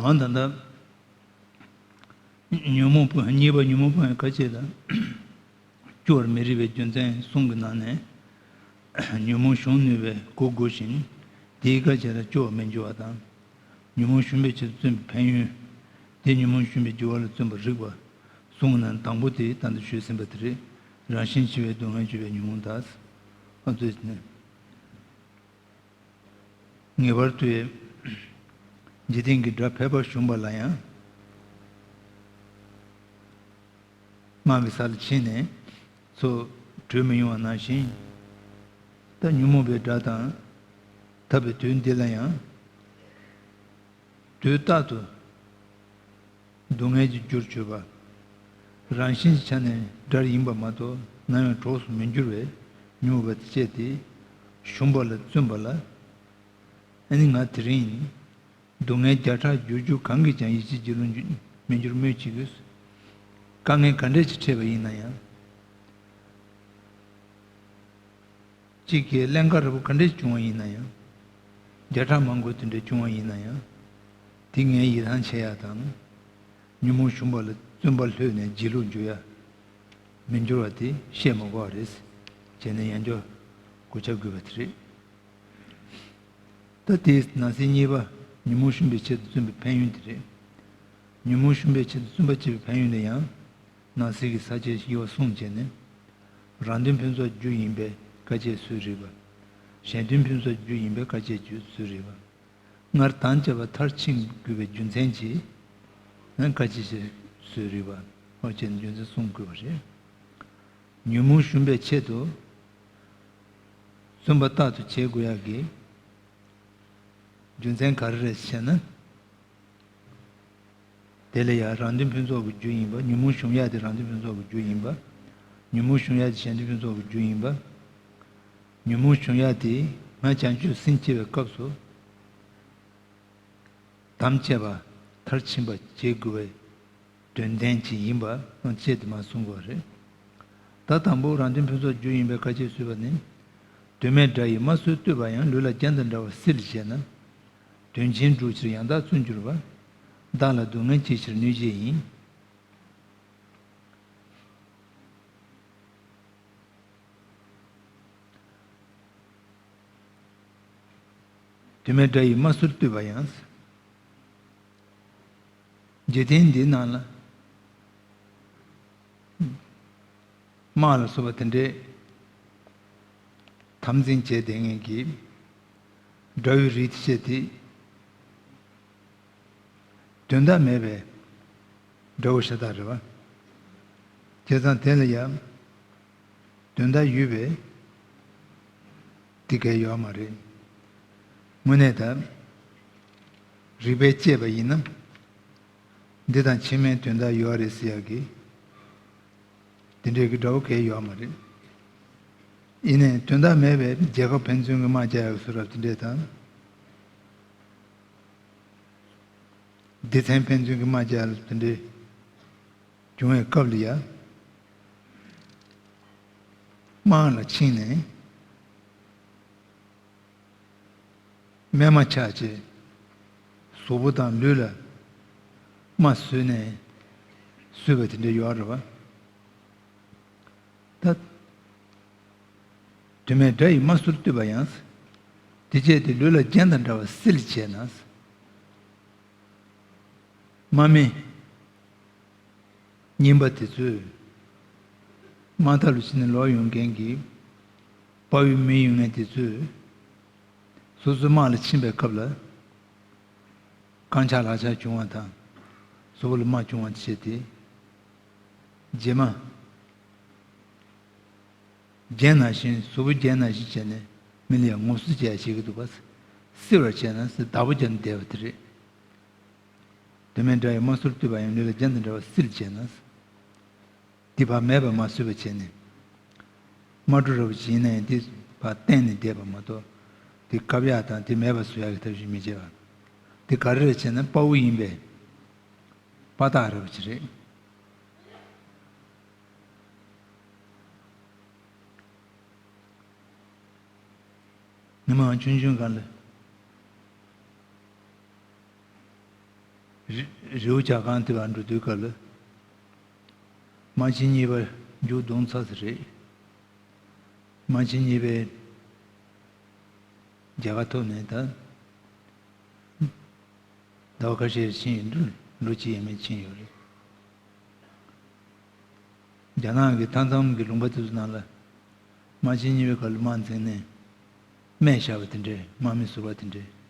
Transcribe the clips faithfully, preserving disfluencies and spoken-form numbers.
འོ་ད་ལྟ་ཉོན་མོངས་སྤོང་། གཉིས་པ་ཉོན་མོངས་སྤོང་བའི་དཀའ་སྤྱད་ལ། སྐྱོ་བར་མི་རིགས་པའི་རྒྱུ་མཚན་གསུམ་གྱི་ནང་ནས། ཉོན་མོངས་གཞོམ་ནུས་པའི་གོ་དགོས་ཤིང་། དེའི་དཀའ་སྤྱད་ལ་སྐྱོ་བར་མི་འགྱུར་བ་དང་། ཉོན་མོངས་ཞུམ་པའི་ཆེད་དུ་བརྩོན་པའི་ཕན་ཡོན། དེ་ཉོན་མོངས་ཞུམ་པའི་འགྱུར་བ་ལ་བརྩོན་པར་རིགས་པ། གསུམ་གྱི་ནང་ནས་དང་པོ་དེ་ད་ལྟ་ཞུས་ཟིན་པ་དེ་རེད། རང་བཞིན་འཆིང་བའི་སྡུག་བསྔལ་སྤྱོད་པའི་ཉོན་མོངས་དག། ཨ་ཙི་ནས། ངེས་པར་དུ་འཇིག་རྟེན་གྱི་དགྲ་ཕལ་པ་ཞུམ་པ་ལ་ཡང་། དམག་གི་ས་ལ་ཕྱིན་ནས་ཚུར་བྲོས་མི་ཡོང་བ་ནང་བཞིན། ད་ཉོན་མོངས་པའི་དགྲ་དང་འཐབ་པའི་དུས་འདི་ལ་ཡང་། དུས་རྟག་ཏུ་སྡུག་བསྔལ་གྱི་རྒྱུར་གྱུར་པ། རང་བཞིན་གྱི་ཆ་ནས་དགྲ་ཡིན་པ་མ་གཏོགས་ནམ་ཡང་གྲོགས་སུ་མི་འགྱུར་བས། ཉོན་མོངས་པ་དེ་སྤྱད་དེ་ཞུམ་པ་ལ་བརྩོན་པ་ལ། ཨ་ནི་ང་དེ་རིང་སྡུག་བསྔལ་བརྒྱ་ཕྲག་བརྒྱུད་རྒྱུ་གང་གིས་ཀྱང་ཡིད་ཆེས་བགྱིད་ལོང་མི་འགྱུར་སྨོས་ཅི་དགོས། དཀའ་ངལ་ག་འདྲས་ཅིག་འཕྲད་པ་ཡིན་ན་ཡང་། གཅིག་གིས་ཀླན་ཀ་འདྲ་པོ་ག་འདྲས་བྱུང་བ་ཡིན་ན་ཡང་། བརྒྱ་ཕྲག་མང་པོ་དེ་འདྲས་བྱུང་བ་ཡིན་ན་ཡང་། དེ་ངས་ཡིད་ཐང་ཆད་ཡ་དང་། ཉོན་མོངས་ཞུམ་པ་ལ་བརྩོན་པ་ལྷོད་ནས་བགྱིད་ལོང་འགྱུར་ཡ། མི་འགྱུར་བ་དེ་ཤེས་མ་དགོས་པ་རེད། བྱས་ནས་ཡང་བསྐྱར་གོ་ཆ་བགོས་པ་དེ་རེད། ད་དེའི་ནང་གསེས་གཉིས་པ། ཉོན་མོངས་ཞུམ་པའི་ཆེད་དུ་བརྩོན་པའི་ཕན་ཡོན་དེ་རེད། ཉོན་མོངས་ཞུམ་པའི་ཆེད་དུ་བརྩོན་པ་བྱེད་པའི་ཕན་ཡོན་ལ་ཡང་། ནང་གསེས་ཀྱི་ས་བཅད་དབྱེ་བ་གསུམ་བྱས་ནས། རང་དོན་ཕུན་ཚོགས་རྒྱུ་ཡིན་པས་དཀའ་སྤྱད་སུས་རིགས་པ། གཞན་དོན་ཕུན་ཚོགས་རྒྱུ་ཡིན་པས་དཀའ་སྤྱད་རྒྱུ་སུས་རིགས་པ། སྔར་དམ་བཅས་པ་མཐར་ཕྱིན་དགོས་པའི་རྒྱུ་མཚན་གྱིས། ནི་དཀའ་སྤྱད་སུས་རིགས་པ། འོ་བྱས་ནས་རྒྱུ་མཚན་གསུམ་བཀོད་པ་རེད། ཉོན་མོངས་ཞུམ་པའི་ཆེད་དུ་བརྩོན་པ་རྟག་ཏུ་བྱེད་དགོས་ཡག་གི་རྒྱུ་མཚན་ག་རེ་རེད་ཟེར་ན། དེ་ལ་ཡང་རང་དོན་ཕུན་ཚོགས་ཀྱི་རྒྱུ་ཡིན་པ། ཉོན་མོངས་ཞུམ་ཡག་དེ་རང་དོན་ཕུན་ཚོགས་ཀྱི་རྒྱུ་ཡིན་པ། ཉོན་མོངས་ཞུམ་ཡག་དེ་གཞན་དོན་ཕུན་ཚོགས་ཀྱི་རྒྱུ་ཡིན་པ། ཉོན་མོངས་ཞུམ་ཡག་དེ་ང་བྱང་ཆུབ་སེམས་སྐྱེ་བའི་སྐབས་སུ། དམ་བཅས་པ་མཐར་ཕྱིན་པ་བྱེད་དགོས་པའི་དོན་ལྡན་ཅིག་ཡིན་པ་བཅས་དེ་མ་གསུང་དགོས་པ་རེད། ད་དང་པོ་རང་དོན་ཕུན་ཚོགས་རྒྱུ་ཡིན་པས་དཀའ་སྤྱད་ཟེར་བ་ནི། དོན་མེད་དགྲ་ཡིས་དམར་གསོད་བཏུལ་བ་ཡང་། ལུས་ལ་རྒྱན་དང་འདྲ་བ་སྲིད་ལ་བྱས་ན། དོན་ཆེན་སྒྲུབ་ཕྱིར་ཡང་དག་བརྩོན་གྱུར་པ། བདག་ལ་སྡུག་བསྔལ་བྱེད་ཕྱིར་གནོད་བྱེད་ཡིན། དོན་མེད་དགྲ་ཡིས་དམར་གསོད་བཏུལ་བ་ཡང་། འཇིག་རྟེན་འདིའི་ནང་ལ། དམག་ལ་སོགས་པ་དེ་འདྲའི་དམ་འཛིན་བྱས་བསྡད་མཁན་གྱི་དགྲ་བོའི་རིགས་དེ་བྱས་ཏེ། དོན་དག་མེད་པའི་དགྲ་བོ་ཤ་སྟག་རེད་བ། བྱས་ཙང་དེ་ལ་ཡང་དོན་དག་ཡོད་པའི་དེ་གལ་ཡོད་མ་རེད། དངོས་གནས་ད་རིགས་པས་དཔྱད་པ་ཡིན་ན། འདི་དང་ཕྱི་མའི་དོན་དག་ཡོད་རེད་ཟེར་ཡག་གི། དེ་འདྲའི་གི་དགྲ་བོ་གལ་ཡོད་མ་རེད། ཡིན་ནའི་དོན་དག་མེད་པའི་རྒྱལ་ཁབ་ཕན་ཚུན་གྱི་དམག་རྒྱག་ཡག་གི་བཟོ་འདྲ་དེ་འདྲས་དང་། སྡེ་ཚན་ཕན་ཚུན་གྱི་དམག་རྒྱག་ཡག་དེ་འདྲས་བྱུང་བའི་སྐབས་ལ་ཡ། དམག་ལ་ཕྱིན་ནས། རྨས་མ་ཆགས་བྱས། གཟུགས་པོ་དང་ལུས་ལ་རྨ་བཟོས་ནས་གསོས་པ་དེ་འདྲ་ཡོད་རེད་བ། ད། དོན་མེད་དགྲ་ཡིས་དམར་གསོད་བཏུལ་བ་ཡང་། དེ་བྱས་ཏེ་ལུས་ལ་རྒྱན་དང་འདྲ་བ་སྲིད་ལ་བྱས་ན། དམག་མི་རྙིང་པ་དེ་ཚོས། དམག་འཐབ་ལ་ཕྱིན་ནས་ལོག་ཡོང་མཁན་གྱི་དཔའ་བོའི་མི་ཡོད་མཁན་དེ་ཚོས། སོ་སོའི་དམག་ལ་ཕྱིན་པའི་སྐབས་ལ། རྐང་ཆག་ལག་ཆག་བྱུང་བ་དང་། གཟུགས་པོ་ལ་རྨ་བྱུང་བ་བྱས་ཏེ། རྗེས་མ། རྒྱན་ནང་བཞིན། གཟུགས་པོ་རྒྱན་ནང་བཞིན་བྱས་ནས་མི་ལ་ཡང་ངོ་སྲུང་བྱེད་ཡ་བྱེད་ཀྱི་འདུག་པ། བསིལ་བར་བྱས་ན་ཟེར། བདག་པོ་རྒྱབ་ནས་བསྡད་པ་དེ་རེད། དོན་མེད་དགྲ་ཡིས་དམར་གསོད་བཏུལ་བ་ཡང་། ལུས་ལ་རྒྱན་དང་འདྲ་བ་སྲིད་ལ་བྱས་ན། དེ་བ་མེད་པ་མ་བཟོས་པ་བྱས་ནས། དམག་འཁྲུག་འདྲ་བོ་ཅིག་ཡིན་ན་ཡང་དེ་བ་གཏན་ནས་བསྡད་པ་མ་གཏོགས། དེ་བཀབ་ཡག་དང་དེ་མེད་པ་བཟོ་ཡག་གི་ཐབས་ཤེས་མི་བྱེད་པ། དེ་ག་རེ་རེད་བྱས་ན་དཔའ་བོ་ཡིན་པས། དཔའ་རྟགས་རེད་བ་ཅི་རེད། ཉི་མ་ཆུང་ཆུང་སྒང་ལ། རི་བོ་བྱ་རྐང་དེ་བར་འགྲོ་དུས་སྐབས་ལ། དམག་ཆེན་གཉིས་པ་མཇུག་བསྡོམས་ཚར་ས་རེད། དམག་ཆེན་གཉིས་པའི་རྒྱལ་ཁ་ཐོབ་ནས་ད། ཟླ་བ་ཁ་ཤས་ཕྱིན་ཡོད་འདུག་ལོ་གཅིག་ཡས་མས་ཕྱིན་ཡོད་རེད། རྒྱ་ནག་གི་མཐའ་མཚམས་ཀྱི་ལུང་པ་དེ་ཚོ་ནང་ལ། དམག་ཆེན་གཉིས་པའི་སྐབས་ལ་དམག་འཛིང་ནས། སྨན་བཞག་པ་དེ་འདྲས། དམག་མི་ཟུར་པ་དེ་འདྲས།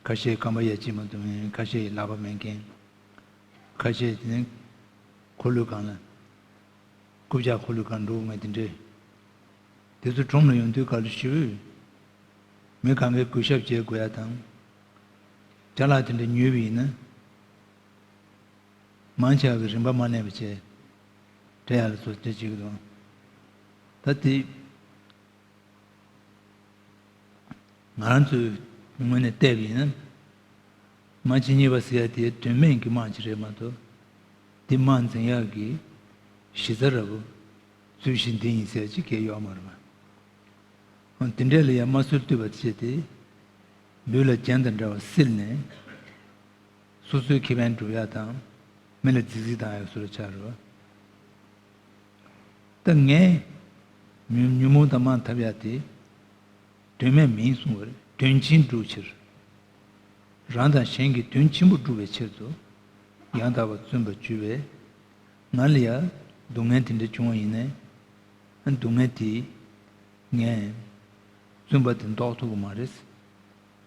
ཁ་ཤས་རྐང་པ་ཡ་གཅིག་མ་གཏོགས་མེད། ཁ་ཤས་ལག་པ་མེད་མཁན། ཁ་ཤས་དེ་ནས་འཁོར་ལོའི་སྒང་ལ། རྐུབ་བཀྱག་འཁོར་ལོའི་སྒང་འགྲོ་མཁན་དེ་འདྲས། དེ་ཚོ་ཁྲོམ་ལ་ཡོང་དུས་སྐབས་ལ་ཞུ། མི་གང་གའི་གུས་ཞབས་བྱེད་དགོས་ཡ་དང་། ཅ་ལག་དེ་འདྲ་ཉོས་པ་ཡིན་ན། མང་ཆེ་བ་གི་རིན་པ་མ་ལེན་པ་བྱས། སྤྲད་ཡ་ལ་ཚོ་དེ་བྱེད་ཀྱི་འདུག་ད་དེ། ང་རང་ཚོའི་ངོས་ནས་བལྟས་པ་ཡིན་ན། དམག་ཆེན་གཉིས་པ་ཟེར་ཡ་དེ་དོན་མེད་ཀྱི་དམག་ཅིག་རེད་མ་གཏོགས། དེ་དམག་འཛིང་ཡག་གི་གཞི་རྩ་འདྲ་པོ། རྩོད་གཞི་འདི་ཡིན་ཟེར་ཅིག་གས་ཡོད་མ་རེད་པ། འོ་དེ་འདྲས་ལ་ཡང་དམག་སྲོལ་བཏོད་པ་བྱས་ཏེ། ལུས་ལ་རྒྱན་དང་འདྲ་བ་བསིལ་ནས། སོ་སོའི་ཁེ་ཕན་སྒྲུབ་ཡག་དང་། མི་ལ་རྫིག་རྫིག་བཏང་ཡག་སོགས་ལ་ཆགས་རེད་པ། ད་ངས་ཉོན་ཉོན་མོངས་དང་དམག་འཐབ་ཡག་དེ་དོན་མེད་མིན་གསུང་བ་རེད། དོན་ཆེན་སྒྲུབ་ཕྱིར། རང་དང་གཞན་གྱི་དོན་ཆེན་པོ་སྒྲུབ་པའི་ཕྱིར་དུ། ཡང་དག་པར་བརྩོན་པར་གྱུར་པས། ང་ལ་ཡང་སྡུག་བསྔལ་དེ་འདྲ་བྱུང་བ་ཡིན་ནའི། སྡུག་བསྔལ་དེ་ངས་བཙུན་པ་དེ་བཟློག་ཐུབ་ཀྱི་མ་རེད།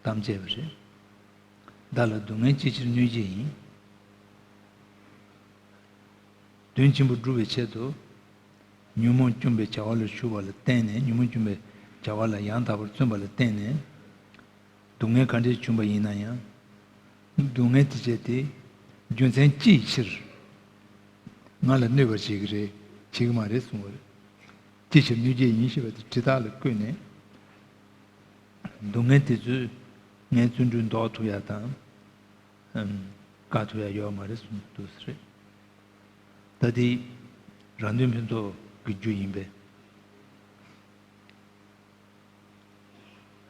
དམ་བཅས་པ་རེད། བདག་ལ་སྡུག་བསྔལ་ཅི་ཕྱིར་གནོད་བྱེད་ཡིན། དོན་ཆེན་པོ་སྒྲུབ་པའི་ཆེད་དུ། ཉོན་མོངས་བཅོམ་པའི་བྱ་བ་ལ་ཞུགས་པ་ལ་བརྟེན་ནས། ཉོན་མོངས་བཅོམ་པའི་བྱ་བ་ལ་ཡང་དག་པར་བརྩོན་པ་ལ་བརྟེན་ནས། སྡུག་བསྔལ་ག་འདྲས་བྱུང་བ་ཡིན་ན་ཡང་། སྡུག་བསྔལ་དེ་བྱས་ཏེ། རྒྱུ་མཚན་ཅིའི་ཕྱིར་ང་ལ་གནོད་པར་བྱེད་ཀྱི་རེད། བྱེད་ཀྱི་མ་རེད་གསུངས་པ་རེད། ཅི་ཕྱིར་གནོད་བྱེད་ཡིན་ཞེས་པ་དེ་དྲི་རྟགས་ལ་བཀོད་ནས། སྡུག་བསྔལ་དེ་ཚོས་ངའི་བརྩོན་འགྲུས་བཟློག་ཐུབ་ཡག་དང་། ཨམ། བཀག་ཐུབ་ཡག་ཡོད་མ་རེད་གསུངས་འདུག་ཟེར། ད་དེ་རང་དོན་ཕུན་ཚོགས་ཀྱི་རྒྱུ་ཡིན་པས།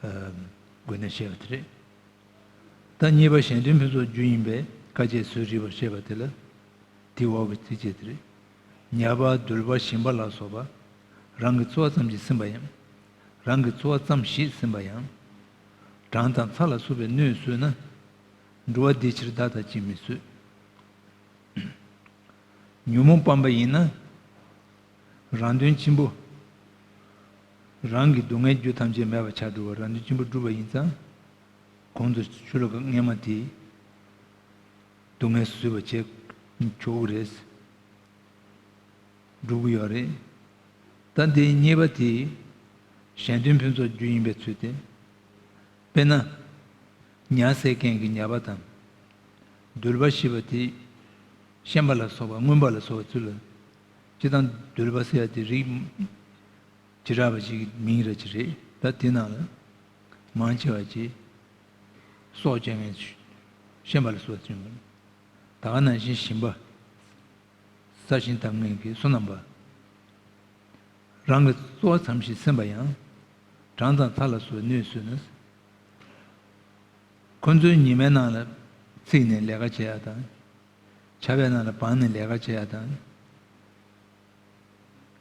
ཨམ། དགོས་ན་བཤད་པ་དེ་རེད། ད་གཉིས་པ་གཞན་དོན་ཕུན་ཚོགས་རྒྱུ་ཡིན་པས་དཀའ་སྤྱད་གསོས་རིགས་པར་བཤད་པ་དེ་ལ། དེའི་འོག་གི་ཚིགས་བཅད་དེ་རེད། ཉ་པ་གདོལ་པ་ཞིམ་པ་ལ་སོགས་པ། རང་གི་འཚོ་བ་ཙམ་ཞིག་ཟིན་པ་ཡང་། རང་གི་འཚོ་བ་ཙམ་ཞིག་ཟིན་པ་ཡང་། གྲང་དང་ཚ་ལ་སོགས་པའི་གནོད་བཟོད་ན། འགྲོ་བ་འདིའི་ཕྱིར་བདག་ལྟ་ཅིས་མི་བཟོད། ཉོན་མོངས་སྤངས་པ་ཡིན་ན། རང་དོན་ཆེན་པོ། རང་གི་སྡུག་བསྔལ་རྒྱུ་ཐམས་ཅད་མེད་པར་ཆགས་འགྲོ་བ་རང་དོན་ཆེན་པོ་སྒྲུབ་པ་ཡིན་ཙང་། གོང་དུ་ཆུ་ལོག་སྔས་མ་དེས་སྡུག་བསྔལ་བཟོད་པ་བྱེད་ཆོག་གི་རེད། སྒྲུབ་ཀྱི་ཡོད་རེད། ད་འདི་གཉིས་པ་དེ་གཞན་དོན་ཕུན་ཚོགས་རྒྱུ་ཡིན་པའི་ཚུལ་ཏེ། དཔེར་ན། ཉ་ཟེར་མཁན་གྱི་ཉ་པ་དང་། གདོལ་པ་ཞེས་པ་དེ། ཤན་པ་ལ་སོགས་པ་རྔོན་པ་ལ་སོགས་པ་ཚུལ་ལ། སྤྱིར་བཏང་གདོལ་པ་ཟེར་ཡ་དེ་རིགས་བྱེ་བྲག་པ་ཞིག་གི་མིང་ར་ཅིག་རེད། ད་དེ་ནང་ལ་མང་ཆེ་བ་ཅིག་སྲོག་གཅོད་མཁན་ཤན་པ་ལ་སོགས་པ་ཅིག་ཡོད། ད་ག་ནང་བཞིན་ཞིང་པ། ས་ཞིང་འདམ་མཁན་གྱི་སོ་ནམ་པ། རང་གི་འཚོ་བ་ཙམ་ཞིག་ཟིན་པ་ཡང་། གྲང་དང་ཚ་ལ་སོགས་གནོད་བཟོད་ན། ཁོ་ཚོའི་ཉི་མའི་ནང་ལ་ཚིག་ནས་ལས་ཀ་བྱེད་ཡ་དང་། ཆར་པའི་ནང་ལ་སྦངས་ནས་ལས་ཀ་བྱེད་ཡ་དང་།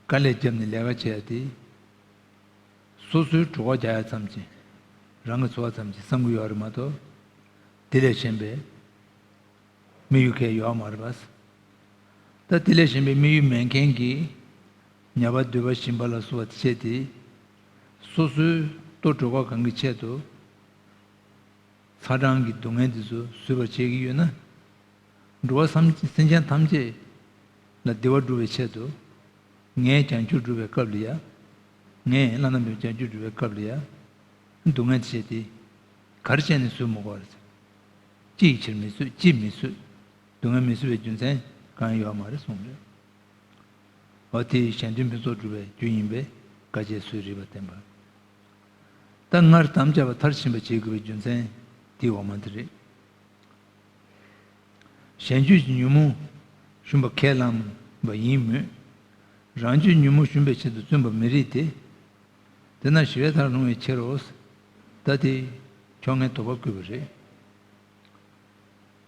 དཀའ་ལས་བརྒྱབ་ནས་ལས་ཀ་བྱེད་ཡ་དེ། སོ་སོའི་གྲོད་ཁོག་རྒྱག་ཡ་ཙམ་གྱིས། རང་གི་འཚོ་བ་ཙམ་གྱིས་བསམ་གྱི་ཡོད་རེད་མ་གཏོགས། དེ་ལས་གཞན་པའི་དམིགས་ཡུལ་གང་ཡང་ཡོད་མ་རེད་པ། ད་དེ་ལས་གཞན་པའི་དམིགས་ཡུལ་མེད་མཁན་གྱིས། ཉ་པ་གདོལ་པ་ཞིམ་པ་ལ་སོགས་པ་བྱས་ཏེ། སོ་སོའི་ལྟོ་གྲོད་ཁོག་གང་གི་ཆེད་དུ། ཚ་གྲང་གི་སྡུག་བསྔལ་འདི་ཚོ་བཟོད་པར་བྱེད་ཀྱི་ཡོད་ན། འགྲོ་བ་སེམས་སེམས་ཅན་ཐམས་ཅད་ལ་བདེ་བ་སྒྲུབ་པའི་ཆེད་དུ། ངས་བྱང་ཆུབ་སྒྲུབ་པའི་སྐབས་ལ་ཡ། ངས་བླ་ན་མེད་པའི་བྱང་ཆུབ་སྒྲུབ་པའི་སྐབས་ལ་ཡ། སྡུག་བསྔལ་བྱས་ཏེ། ག་རེ་བྱས་ནས་བཟོད་མི་དགོས་པ་རེད། ཅི་ཡི་ཕྱིར་མི་བཟོད། ཅིས་མི་བཟོད། སྡུག་བསྔལ་མི་བཟོད་པའི་རྒྱུ་མཚན་གང་ཡང་ཡོད་མ་རེད་གསུངས་རེད། འོ་དེ་གཞན་དོན་ཕུན་ཚོགས་སྒྲུབ་པའི་རྒྱུ་ཡིན་པས་དཀའ་སྤྱད་གསོས་རིགས་པར་བསྟན་པ། ད་སྔར་དམ་བཅའ་བ་མཐར་ཕྱིན་པ་བྱེད་དགོས་པའི་རྒྱུ་མཚན་དེའི་འོག་མ་དེ་རེད། གཞན་གཅེས་ཀྱི་ཉོན་མོངས་ཞུམ་པ་ཁས་བླངས་པ་ཡིན་མོད། རང་གཅེས་ཉོན་མོངས་ཞུམ་པའི་ཆེད་དུ་བརྩོན་པ་མི་རིགས་ཏེ། དེས་ན་ཞི་བའི་མཐར་ལྷུང་བའི་ཕྱིར་རོ། ད་དེ་ཕྱོགས་སྔའི་དོགས་པ་བཀོད་པ་རེད།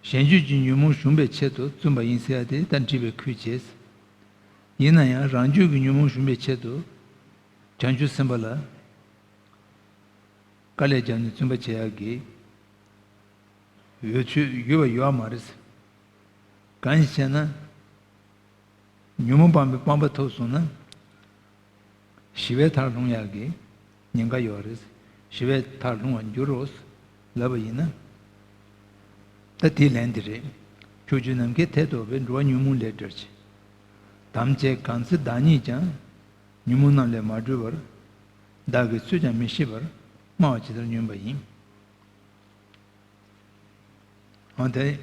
གཞན་རྒྱུད་ཀྱི་ཉོན་མོངས་ཞུམ་པའི་ཆེད་དུ་བཙུན་པ་ཡིན་ཟེར་ཡ་དེ་ད་འགྲིག་པའི་ཁུལ་བྱས། ཡིན་ན་ཡང་རང་རྒྱུད་ཀྱི་ཉོན་མོངས་ཞུམ་པའི་ཆེད་དུ་བྱང་ཆུབ་སེམས་དཔའ་ལ་དཀའ་ལས་བརྒྱབ་ནས་བཙུན་པ་བྱེད་ཡག་གི་འོས་ཆོས་ཡོད་པ་ཡོད་མ་རེད། གང་ཡིན་ཟེར་ན། ཉོན་མོངས་སྤངས་པའི་སྤངས་པ་ཐོབ་སོང་ན། ཞི་བའི་མཐར་ལྷུང་ཡག་གི་ཉེན་ཁ་ཡོད་རེད། ཞི་བའི་མཐར་ལྷུང་བར་འགྱུར་རོ། ལབ་པ་ཡིན་ན། ད་དེའི་ལན་འདི་རེད། ཕྱོགས་བཅུའི་ནམ་མཁའི་མཐས་གཏུགས་པའི་འགྲོ་བ་ཉོན་མོངས་ལས་བསྒྲལ་ཕྱིར། དམ་བཅས་གང་ཚེ་བདག་ཉིད་ཀྱང་། ཉོན་མོངས་རྣམས་ལས་མ་གྲོལ་བར། བདག་གིས་སུས་ཀྱང་མི་ཤེས་པར། སྨྲ་བ་ཇི་ལྟར་ཉོན་པ་ཡིན། འོ་དེ།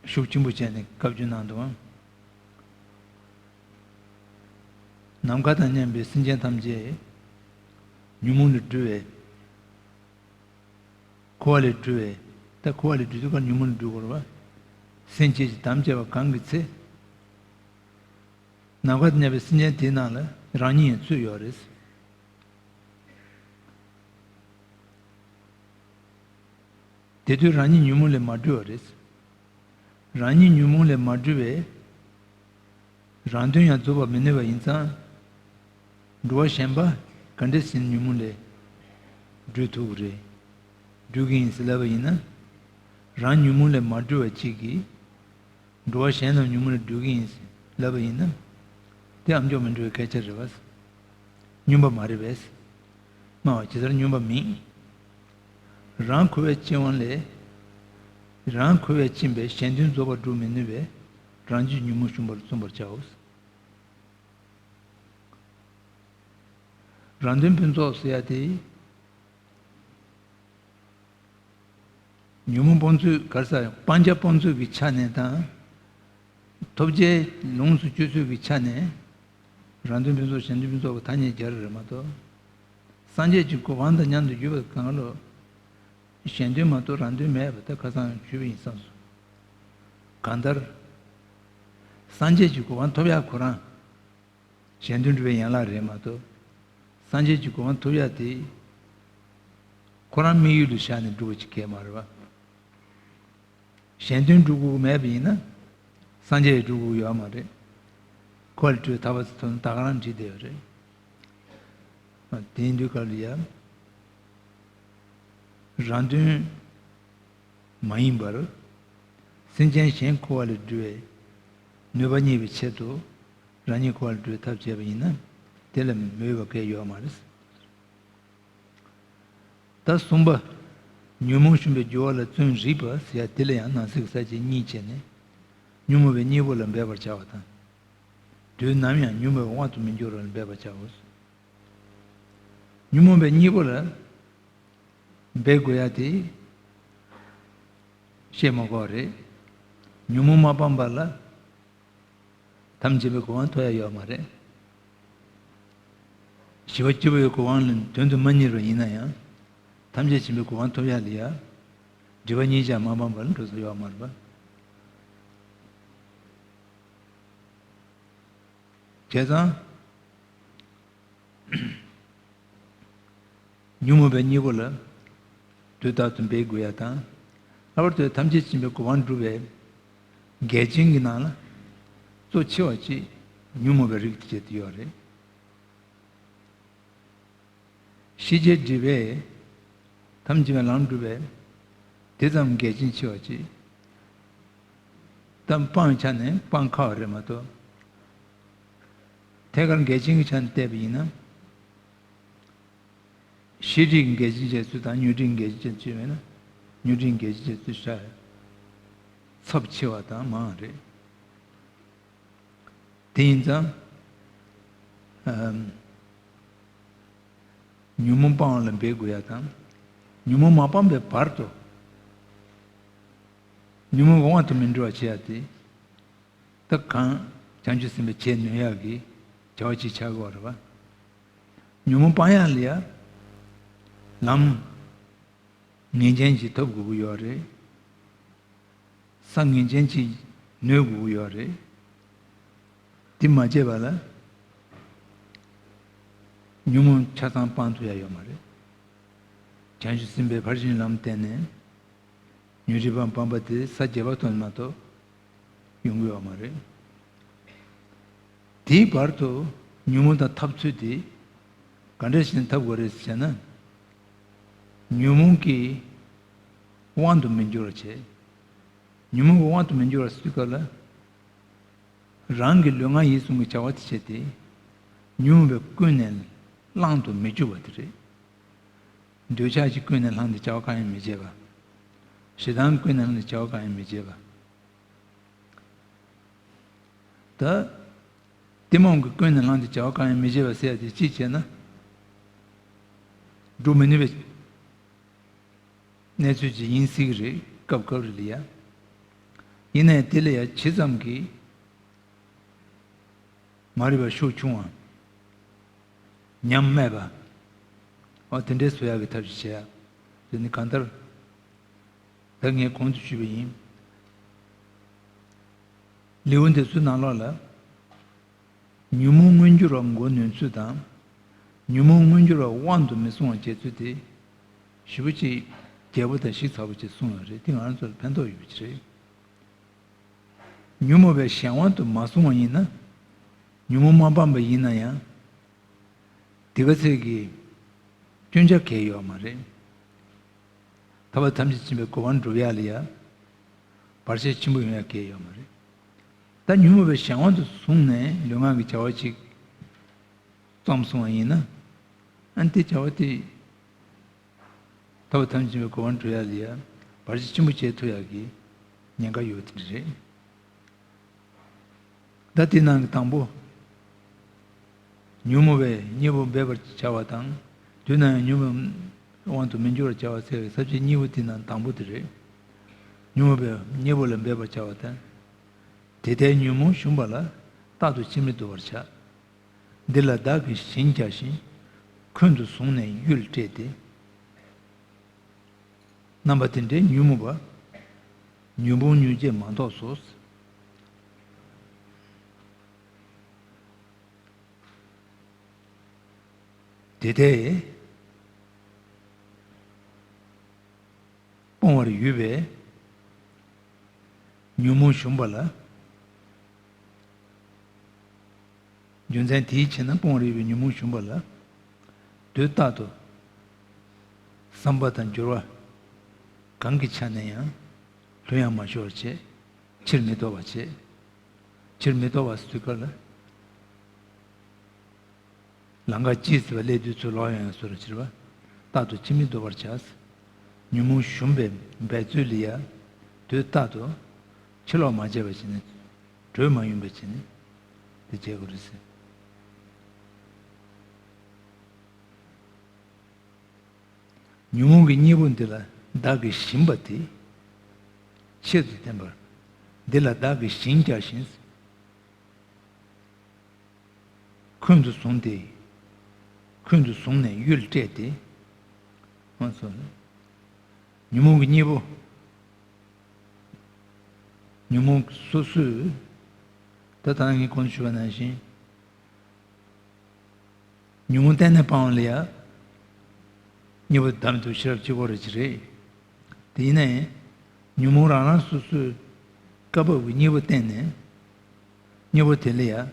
ཤུགས་ཆེན་པོ་བྱས་ནས་བཀའ་བཀྱོན་གནང་འདུག། ནམ་མཁའ་དང་མཉམ་པའི་སེམས་ཅན་ཐམས་ཅད། ཉོན་མོངས་ལས་གྲོལ་བའི། འཁོར་བ་ལས་གྲོལ་བའི། ད་འཁོར་བ་ལས་གྲོལ་དུས་ཀ་ཉོན་མོངས་ལས་གྲོལ་དགོས་རེད་བ། སེམས་ཅན་གྱི་དམ་བཅས་པ་གང་གི་ཚེ། ནམ་མཁའ་དང་མཉམ་པའི་སེམས་ཅན་དེའི་ནང་ལ་རང་ཉིད་ཡང་ཚུད་ཡོད་རེད། དེ་དུས་རང་ཉིད་ཉོན་མོངས་ལས་མ་གྲོལ་བ་རེད། རང་ཉིད་ཉོན་མོངས་ལས་མ་གྲོལ་བས། རང་དོན་ཡང་རྫོགས་པར་མི་ནུས་པ་ཡིན་ཙང་། འགྲོ་བ་གཞན་པ་ག་འདྲས་ཟིན་ཉོན་མོངས་ལས་གྲོལ་ཐུབ་ཀྱི་རེད། གྲོལ་གྱི་ཡིན་ཟེར་ལབ་པ་ཡིན་ན། རང་ཉོན་མོངས་ལས་མ་གྲོལ་བ་གཅིག་གིས། འགྲོ་བ་གཞན་རྣམས་ཉོན་མོངས་ལས་གྲོལ་གྱི་ཡིན་ལབ་པ་ཡིན་ན། དེ་ཨ་མཆོག་མི་འགྲོ་བའི་སྐད་ཆ་རེད་བས། སྙོམས་པ་མ་རེད་བས། སྨྲ་བ་ཇི་ལྟར་སྙོམས་པ་མིན། རང་འཁོར་བའི་འཆིང་བ་ལས། རང་འཁོར་བའི་འཆིང་བས་གཞན་དོན་རྫོགས་པར་འགྲུབ་མི་ནུས་པས། རང་རྒྱུད་ཉོན་མོངས་ཞུམ་པར་བརྩོན་པར་བྱའོ། རང་དོན་ཕུན་ཚོགས་ཟེར་ཡ་དེ། ཉོན་མོངས་སྤོང་ཚུལ་ག་རེ་ཟེར་སྤང་བྱ་སྤོང་ཚུལ་གྱི་ཆ་ནས་དང་། ཐོབ་བྱའི་ལོངས་སུ་སྤྱོད་ཚུལ་གྱི་ཆ་ནས། རང་དོན་ཕུན་ཚོགས་གཞན་དོན་ཕུན་ཚོགས་ཀྱི་ཐ་སྙད་སྦྱར་རེད་མ་གཏོགས། སངས་རྒྱས་ཀྱི་གོ་འཕང་དང་མཉམ་དུ་གྱུར་པ་གང་ལོ། གཞན་དོན་མ་གཏོགས་རང་དོན་མེད་པ་ད་ཁ་སང་ཞུས་པ་ཡིན་བསམ་སོང་། གང་ལྟར། སངས་རྒྱས་ཀྱི་གོ་འཕང་ཐོབ་ཡག་ཁོ་རང་། གཞན་དོན་སྒྲུབ་པའི་ཡན་ལག་རེད་མ་གཏོགས། སངས་རྒྱས་ཀྱི་གོ་འཕང་ཐོབ་ཡག་དེ། ཁོ་རང་དམིགས་ཡུལ་དུ་བཞག་ནས་སྒྲུབ་པ་ཅིག་གས་མ་རེད་བ། གཞན་དོན་སྒྲུབ་དགོས་མེད་པ་ཡིན་ན། སངས་རྒྱས་ཡང་སྒྲུབ་དགོས་ཡོད་མ་རེད། འཁོར་བ་ལས་གྲོལ་ཐར་པ་ཚོ་ཐོབ་ན་ད་ག་རང་འགྲིག་བསྡད་ཡོད་རེད། དེ་ཡིན་དུས་སྐབས་ལ་ཡ། རང་དོན་མ་ཡིན་པར། སེམས་ཅན་གཞན་འཁོར་བ་ལས་སྒྲོལ་བའི་ནུས་པ་རྙེད་པའི་ཆེད་དུ། རང་ཉིད་འཁོར་བ་ལས་སྒྲོལ་ཐབས་བྱས་པ་ཡིན་ན། དེ་ལ་མི་འོས་པ་གང་ཡང་ཡོད་མ་རེད། ད་གསུམ་པ། ཉོན་མོངས་ཞུམ་པའི་རྒྱུ་བ་ལ་བརྩོན་རིགས་པ་ཟེར་ཡ་དེ་ལ་ཡང་ནང་གསེས་ཀྱི་ས་བཅད་གཉིས་བྱས་ནས། ཉོན་མོངས་པའི་གཉེན་པོ་ལ་འབད་པར་བྱ་བ་དང་། དུས་ནམ་ཡང་ཉོན་མོངས་པའི་དབང་དུ་མི་འགྱུར་བ་ལ་འབད་པར་བྱའོ། ཉོན་མོངས་པའི་གཉེན་པོ་ལ་འབད་དགོས་ཡ་དེ་བཤད་མ་དགོས་པ་རེད། ཉོན་མོངས་མ་སྤངས་པ་ལ་ཐམས་ཅད་པའི་གོ་འཕང་ཐོབ་ཡ་ཡོད་མ་རེད། ཞི་བ་སྐྱེ་བོའི་གོ་འཕང་ལ་དོན་དུ་མ་གཉེར་བ་ཡིན་ན་ཡང་། ཐམས་ཅད་མཁྱེན་པའི་གོ་འཕང་ཐོབ་ཡ་ལ་ཡ། སྒྲིབ་པ་གཉིས་ཀྱང་མ་སྤངས་པ་ལ་འགྲོ་ས་ཡོད་མ་རེད་པ། བྱས་ཙང་། ཉོན་མོངས་པའི་གཉེན་པོ་ལ་དུས་རྟག་ཏུ་འབད་དགོས་ཡ་དང་། ལྷག་པར་དུ་ཐམས་ཅད་མཁྱེན་པའི་གོ་འཕང་སྒྲུབ་པའི་འགལ་རྐྱེན་གྱི་ནང་ལ་གཙོ་ཆེ་བ་གཅིག་ཉོན་མོངས་པའི་རིགས་དེ་བྱས་ཏེ་ཡོད་རེད། ཤེས་བྱའི་སྒྲིབ་པས་ཐམས་ཅད་པའི་ལམ་སྒྲུབ་པའི་དེ་ཙམ་འགལ་རྐྱེན་ཆེ་བ་གཅིག་ད་སྤང་བའི་ཆ་ནས་སྤང་ཁག་པ་རེད་མ་གཏོགས། ཐད་ཀར་འགལ་རྐྱེན་གྱི་ཆ་ནས་བལྟས་པ་ཡིན་ན། ཤེས་སྒྲིབ་ཀྱི་འགལ་རྐྱེན་བྱས་ཚུལ་དང་ཉོན་སྒྲིབ་འགལ་རྐྱེན་བྱས་ཚུལ་མེད་ན། ཉོན་སྒྲིབ་འགལ་རྐྱེན་བྱས་ཚུལ་ཤ་ཚབས་ཆེ་བ་དང་མང་བ་རེད། དེ་ཡིན་ཙང་། ཨམ། ཉོན་མོངས་སྤང་བ་ལ་འབད་དགོས་ཡ་དང་། ཉོན་མོངས་མ་སྤངས་པའི་བར་དུ། ཉོན་མོངས་དབང་དུ་མི་འགྲོ་བ་བྱེད་ཡ་དེ། ད་གང་བྱང་ཆུབ་སེམས་དཔའི་བྱེད་ནུས་ཡག་གི་བྱ་བ་ཅིག་ཆགས་ཀྱི་ཡོད་རེད་པ། ཉོན་མོངས་སྤང་ཡག་ལ་ཡ་ལམ་ངེས་ཅན་ཅིག་ཐོབ་དགོས་ཀྱི་ཡོད་རེད། ས་ངེས་ཅན་ཅིག་ནོན་དགོས་ཀྱི་ཡོད་རེད། དེ་མ་བྱས་པ་ལ་ཉོན་མོངས་ཆ་ཚང་སྤང་ཐུབ་ཡ་ཡོད་མ་རེད། བྱང་ཆུབ་སེམས་དཔའི་ཕར་ཕྱིན་ལམ་བསྟན་ནས། ཉོན་སྒྲིབ་པ་སྤངས་པ་དེ་ས་བརྒྱད་པ་ཐོབ་ནས་མ་གཏོགས་ཡོང་གི་ཡོད་མ་རེད། དེའི་བར་དུ་ཉོན་མོངས་དང་འཐབ་ཚུལ་དེ་ག་འདྲ་ཞིག་འཐབ་དགོས་རེད་ཟེར་ན། ཉོན་མོངས་ཀྱི་དབང་དུ་མི་འགྱུར་བར་བྱེད། ཉོན་མོངས་ཀྱི་དབང་དུ་མི་འགྱུར་བ་ཟེར་དུས་སྐབས་ལ། རང་གི་ལུས་ངག་ཡིད་གསུམ་གྱི་བྱ་བ་དེ་བྱས་ཏེ། ཉོན་མོངས་པས་ཀུན་ནས་བསླང་དུ་མི་འཇུག་པ་དེ་རེད། འདོད་ཆགས་ཀྱིས་ཀུན་ནས་བསླངས་ཏེ་བྱ་བ་གང་ཡང་མི་བྱེད་པ། ཞེ་སྡང་ཀུན་ནས་བསླངས་ཏེ་བྱ་བ་གང་ཡང་མི་བྱེད་པ། ད། གཏི་མུག་གིས་ཀུན་ནས་བསླངས་ཏེ་བྱ་བ་གང་ཡང་མི་བྱེད་པ་ཟེར་ཡ་དེ་ཅི་བྱས་ན། སྒྲུབ་མི་ནུས་པའི་གནས་ཚུལ་ཅིག་ཡིན་སྲིད་ཀྱི་རེད། སྐབས་སྐབས་རེ་ལ་ཡ། ཡིན་ནའི་དེ་ལ་ཡ་ཇི་ཙམ་གྱིས་མ་རིག་པ་ཤུགས་ཆུང་བ། ཉམས་སྨད་པ། འོ་དེ་འདྲའི་བཟོ་ཡག་གི་ཐབས་ཤིག་བྱེད་ཡག་དེ་ནི་གང་ལྟར། ད་ངས་གོང་དུ་ཞུས་པ་ཡིན། ལེའུ་འདི་ཚོའི་ནང་ལོགས་ལ། ཉོན་མོངས་མངོན་གྱུར་བ་མགོ་ནོན་ཚུལ་དང་། ཉོན་མོངས་མངོན་གྱུར་བ་དབང་དུ་མི་སོང་བ་བྱེད་ཚུལ་དེ། ཞེ་པོ་ཅིག་རྒྱས་པོ་དང་ཞིབ་ཚགས་པོ་ཅིག་གསུངས་ཡོད་རེད། དེ་ང་རང་ཚོ་ལ་ཕན་ཐོགས་ཡོད་པ་ཅིག་རེད། ཉོན་མོངས་པའི་གཞན་དབང་དུ་མ་སོང་བ་ཡིན་ན། ཉོན་མོངས་མ་སྤངས་པ་ཡིན་ན་ཡང་། དེ་ག་ཚད་ཀྱི་སྐྱོན་ཆ་གང་ཡང་ཡོད་མ་རེད། ཐར་པ་ཐམས་ཅད་མཁྱེན་པའི་གོ་འཕང་སྒྲུབ་ཡ་ལ་ཡ། བར་ཆད་ཆེན་པོ་ཡོང་ཡ་གང་ཡང་ཡོད་མ་རེད། ད་ཉོན་མོངས་པའི་གཞན་དབང་དུ་བཟུང་ནས་ལུས་ངག་གི་བྱ་བ་ཅིག་བརྩམས་སོང་བ་ཡིན་ན། ཨ་ནི་དེ་བྱ་བ་དེ། ཐར་པ་ཐམས་ཅད་མཁྱེན་པའི་གོ་འཕང་སྒྲུབ་ཡ་ལ་ཡ། བར་ཆད་ཆེན་པོ་བྱེད་ཐུབ་ཡ་གི་ཉེན་ཁ་ཡོད་དེ་འདྲ་རེད། ད་དེ་ནང་གི་དང་པོ། ཉོན་མོངས་པའི་གཉེན་པོ་འབད་པར་བྱ་བ་དང་། དུས་ནམ་ཡང་ཉོན་མོངས་དབང་དུ་མི་འགྱུར་བར་བྱ་བ་ཟེར་བའི་ས་བཅད་གཉིས་པོ་དེ་ནང་དང་པོ་དེ་རེད། ཉོན་མོངས་པའི་གཉེན་པོ་ལ་འབད་པར་བྱ་བ་དང་། དེ་ལྟའི་ཉོན་མོངས་ཞུམ་པ་ལ། རྟག་ཏུ་ཕྱིར་མི་ལྡོག་པར་བྱ། འདི་ལ་བདག་གིས་ཞེན་བྱ་ཞིང་། ཁོན་དུ་བཟུང་ནས་གཡུལ་སྤྲད་དེ། རྣམ་པ་དེ་འདྲའི་ཉོན་མོངས་པ། ཉོན་མོངས་མྱུར་བྱེད་མ་གཏོགས་སོ། དེ་ལྟས་སྤོང་བར་ཡོད་པས། ཉོན་མོངས་ཞུམ་པ་ལ། རྒྱུ་མཚན་དེའི་ཕྱིར་ན་སྤོང་བར་ཡོད་པའི་ཉོན་མོངས་ཞུམ་པ་ལ། དུས་རྟག་ཏུ་བསམ་པ་དང་སྦྱོར་བ་གང་གི་ཆ་ནས་ཡང་ལྷོད་ཡངས་མ་ཤོར་བར་བྱེད། ཕྱིར་མི་ལྡོག་པར་བྱེད། ཕྱིར་མི་ལྡོག་པ་ཟེར་དུས་སྐབས་ལ། ལམ་ཁ་ལྕི་ཟེར་བ་སླེབས་དུས་ཚུར་ལོག་ཡོང་ཡང་བཟོ་རུ་བྱེད་པ། རྟག་ཏུ་ཕྱིར་མི་ལྡོག་པར་བྱ། ཉོན་མོངས་ཞུམ་པའི་འབད་རྩོལ་ལ་ཡ། དུས་རྟག་ཏུ་ཕྱིར་ལོག་མ་བྱས་པ་བྱས་ནས། བྲོས་མ་ཡོང་བ་བྱས་ནས་དེ་བྱེད་དགོས་རེད་ཟེར། ཉོན་མོངས་ཀྱི་གཉེན་པོ་འདི་ལ་བདག་གིས་ཞེན་པ་དེ། ཆེད་དུ་བསྟན་པར། འདི་ལ་བདག་གིས་ཞེན་བྱ་ཞིང་། ཁོན་དུ་བཟུང་སྟེ། ཁོན་དུ་བཟུང་ནས་གཡུལ་སྤྲད་དེ། ཨ་སོ། ཉོན་མོངས་ཀྱི་གཉེན་པོ། ཉོན་མོངས་སོ་སོས། ད་ལྟ་ངས་གོང་དུ་ཞུས་པ་ནང་བཞིན། ཉོན་མོངས་གཏན་ནས་སྤང་བ་ལ་ཡ། གཉེན་པོ་བདག་མེད་རྟོགས་ཤེས་རབ་གཅིག་པོ་རེད་ཅི་རེད། དེ་ཡིན་ནའི། ཉོན་མོངས་རང་རང་སོ་སོའི་སྐབས་བབ་ཀྱི་གཉེན་པོ་བསྟེན་ནས། གཉེན་པོ་དེ་ལ་ཡ།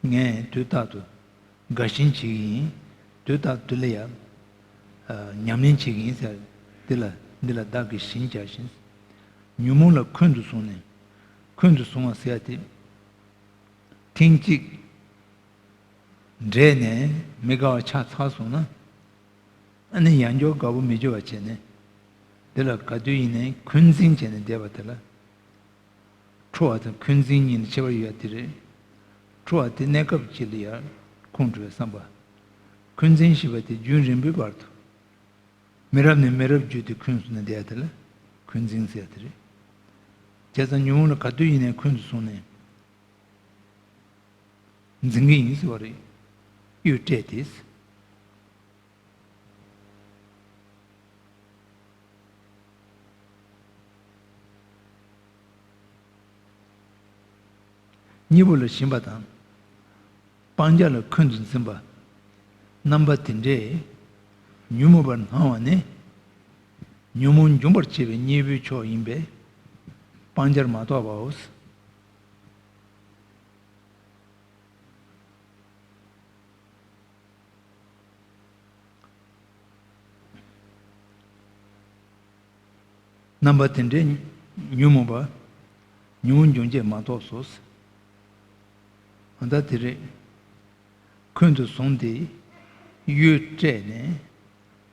ངས་དུས་རྟག་ཏུ་དགའ་ཞེན་བྱེད་ཀྱི་ཡིན། དུས་རྟག་ཏུ་དེ་ལ་ཡ། ཨ། ཉམས་ལེན་བྱེད་ཀྱི་ཡིན་ཟེར། འདི་ལ་འདི་ལ་བདག་གིས་ཞེན་བྱ་ཞིང་། ཉོན་མོངས་ལ་ཁོན་དུ་བཟུང་ནས། ཁོན་དུ་བཟུང་བ་ཟེར་ཡ་དེ། ཐེངས་གཅིག་འདྲེས་ནས་མི་དགའ་བ་ཆགས་ཚར་སོང་ན། ཨ་ནི་ཡང་བསྐྱར་དགའ་པོ་མི་འགྱུར་བ་བྱས་ནས། འདི་ལ་ག་དུས་ཡིན་ནའི་འཁོན་འཛིན་བྱས་ནས་བསྡད་པ་དེ་ལ། ཁྲོ་བ་དང་འཁོན་འཛིན་གཉིས་ལ་ཁྱད་པར་ཡོད་ཡ་དེ་རེད། ཁྲོ་བ་དེ་གནས་སྐབས་གཅིག་ལ་ཡར་ཁོང་ཁྲོ་བའི་བསམ་པ། འཁོན་འཛིན་ཞེས་པ་དེ་རྒྱུན་རིང་པོའི་བར་དུ། མི་རབས་ནས་མི་རབས་བརྒྱུད་དེ་འཁོན་སོང་ནས་བསྡད་ཡ་དེ་ལ་འཁོན་འཛིན་ཟེར་ཡ་དེ་རེད། བྱས་ཙང་ཉོན་མོངས་ལ་ག་དུས་ཡིན་ནའི་འཁོན་དུ་སོང་ནས། འཛིན་གྱི་ཡིན་ཟེར་བ་རེད། གཡུལ་སྤྲད་དེ། གཉེན་པོ་ལ་ཞེན་པ་དང་། སྤང་བྱ་ལ་འཁོན་དུ་འཛིན་པ། རྣམ་པ་དེ་འདྲས་ཉོན་མོངས་པར་སྣང་བ་ནི། ཉོན་མོངས་འཇོམས་པར་བྱེད་པའི་གཉེན་པོའི་མཆོག་ཡིན་པས་སྤང་བྱར་མ་རྟོགས་པའོ། རྣམ་པ་དེ་འདྲའི་ཉོན་མོངས་པ་ཉོན་མོངས་འཇོམས་བྱེད་མ་རྟོགས་སོ། ཨ་ད་དེ་རེད། འཁོན་དུ་བཟུང་སྟེ་གཡོས་སྤྲད་ནས་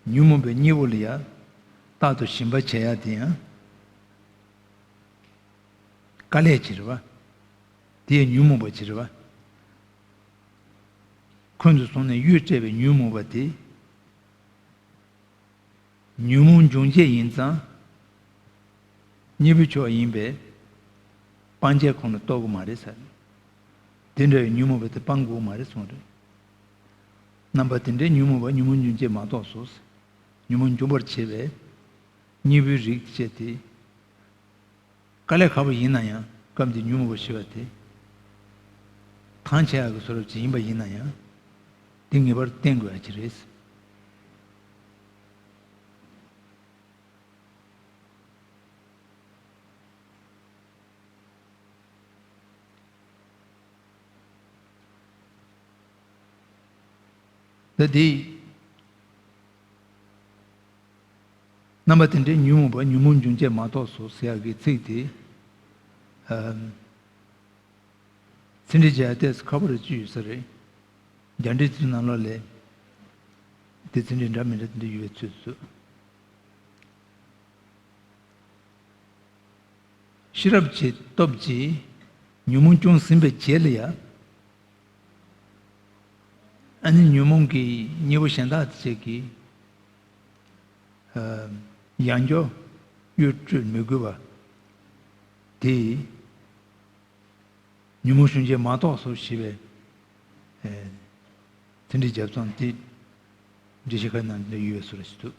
ཉོན་མོངས་པའི་གཉེན་པོ་ལ་ཡང་རྟག་ཏུ་ཞེན་པ་བྱེད་ཡ་དེ་ཡང་དཀའ་ལས་ཅིག་རེད་པ། དེ་ཡང་ཉོན་མོངས་པ་ཅིག་རེད་པ། འཁོན་དུ་བཟུང་ནས་གཡོས་སྤྲད་པའི་ཉོན་མོངས་པ་དེ། ཉོན་མོངས་འཇོམས་བྱེད་ཡིན་ཙང་། གཉེན་པོའི་མཆོག་ཡིན་པས། སྤང་བྱའི་ཁོངས་ལ་གཏོགས་ཀྱི་མ་རེད་ཟེར། དེ་འདྲ་བའི་ཉོན་མོངས་པ་དེ་སྤང་དགོས་མ་རེད་གསུངས་རེད། རྣམ་པ་དེ་འདྲའི་ཉོན་མོངས་པ་ཉོན་མོངས་འཇོམས་བྱེད་མ་གཏོགས་སོ། ཉོན་མོངས་འཇོམས་པར་བྱེད་པའི་གཉེན་པོའི་རིགས་བཅས་ཏེ། དཀའ་ལས་ཁག་པོ་ཡིན་ན་ཡང་སྐབས་འདིའི་ཉོན་མོངས་པ་ཞི་བ་དེ། ཐང་ཆད་ཡག་གི་བཟོ་འདྲ་ཅིག་ཡིན་པ་ཡིན་ན་ཡང་། དེ་ངེས་པར་བསྟེན་དགོས་ཡ་ཅིག་རེད། ད་དེ། རྣམ་པ་དེ་འདྲའི་ཉོན་མོངས་པ་ཉོན་མོངས་འཇོམས་བྱེད་མ་གཏོགས་སོ་ཟེར་ཡག་གི་ཚིག་དེ། ཨམ། ཚིག་འགྲེལ་བྱེད་ཡག་ཏོག་ཙམ་ཁག་པོ་རེ་ཅིག་ཡོད་ས་རེད། རྒྱ་འགྲེལ་ཚོའི་ནང་ལོགས་ལ། དེ་ཚིག་འགྲེལ་འདྲ་མི་འདྲ་དེ་འདྲ་ཡོད་པའི་ཚུལ་དུ། ཤེས་རབ་ཀྱི་སྟོབས་ཀྱིས་ཉོན་མོངས་སྐྱོང་ཟིན་པའི་རྗེས་ལ་ཡང་། ཨ་ནི་ཉོན་མོངས་ཀྱི་གཉེན་པོ་གཞན་དག་དེ་ཚོ་གིས། ཨ། ཡང་བསྐྱར་གཡོས་སྤྲོད་མི་དགོས་པ། དེ་ཉོན་མོངས་ཞི་བྱེད་མ་གཏོགས་སོ་ཞེས་པའི། ཨ། ཚིག་འགྲེལ་རྒྱབ་མཚམས་དེ་འགྲེལ་བཤད་ཁག་ནང་འདི་ཡོད་པའི་བཟོ་འདྲ་ཞིག་འདུག་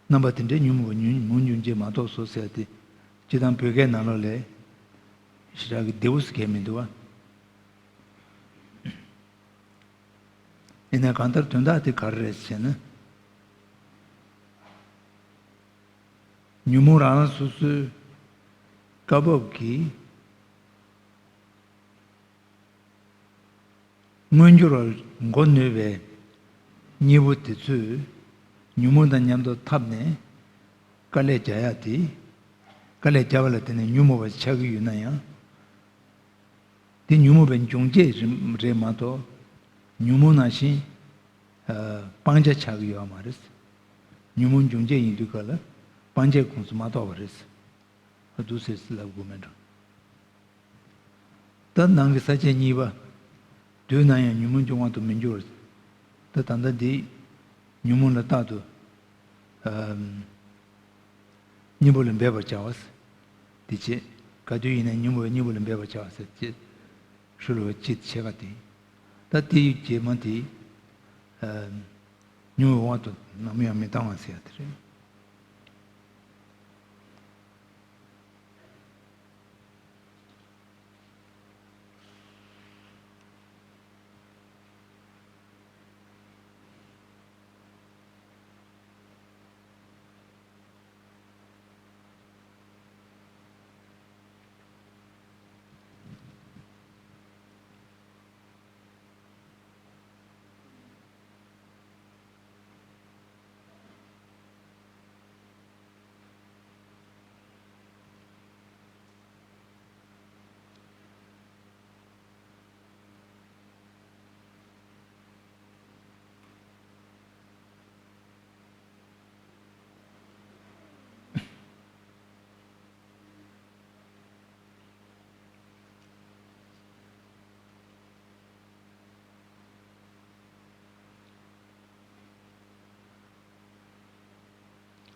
རྣམ་པ་དེ་འདྲའི་ཉོན་མོངས་པ་ཉོན་མོངས་འཇོམས་བྱེད་མ་གཏོགས་སོ་ཟེར་ཏེ། སྤྱིར་བཏང་བོད་སྐད་ནང་ལོགས་ལ་ཞེ་དྲག་གི་བདེ་པོ་ཟེར་མཁན་མི་འདུག་བ། ཡིན་ནའི་གང་ལྟར་དོན་དག་དེ་ག་རེ་རེད་ཟེར་ན། ཉོན་མོངས་རང་རང་སོ་སོའི་སྐབས་བབ་ཀྱི། མངོན་གྱུར་བར་མགོ་གནོན་པའི་གཉེན་པོ་དེ་ཚོས་ཉོན་མོངས་དང་མཉམ་དུ་འཐབ་ནས་དཀའ་ལས་རྒྱག་ཡག་དེ། དཀའ་ལས་རྒྱག་པ་ལ་བརྟེན་ནས་ཉོན་མོངས་པ་ཆགས་ཀྱི་ཡོད་ན་ཡང་། དེ་ཉོན་མོངས་པའི་འབྱུང་རྐྱེན་རེད་མ་གཏོགས། ཉོན་མོངས་ནང་བཞིན། ཨ། སྤང་བྱ་ཆགས་ཀྱི་ཡོད་མ་རེད། ཉོན་མོངས་འབྱུང་རྐྱེན་ཡིན་དུས་ག་ལ་སྤང་བྱའི་ཁོངས་སུ་མ་གཏོགས་པ་རེད། ཨ། འདུག་སེ་ལབ་དགོས་མེད་འགྲོ། ད་ནང་གི་ས་བཅད་གཉིས་པ། དུས་ནམ་ཡང་ཉོན་མོངས་ཀྱི་དབང་དུ་མི་འགྱུར། ད་ད་ལྟ་འདི་ཉོན་མོངས་ལ་རྟག་ཏུ། ཨམ། གཉེན་པོ་ལ་འབད་པར་བྱ་བ། དེ་བྱས། ག་དུས་ཡིན་ན་ཉོན་མོངས་པའི་གཉེན་པོ་ལ་འབད་པར་བྱ་བ་ཟེར་ཅེས་ཧྲུལ་བ་ཅིག་བྱེད་པ་དེ། ད་དེའི་རྗེས་མ་དེ། ཨམ། ཉོན་མོངས་དབང་དུ་ནམ་ཡང་མི་བཏང་བ་ཟེར་ཡ་དེ་རེད།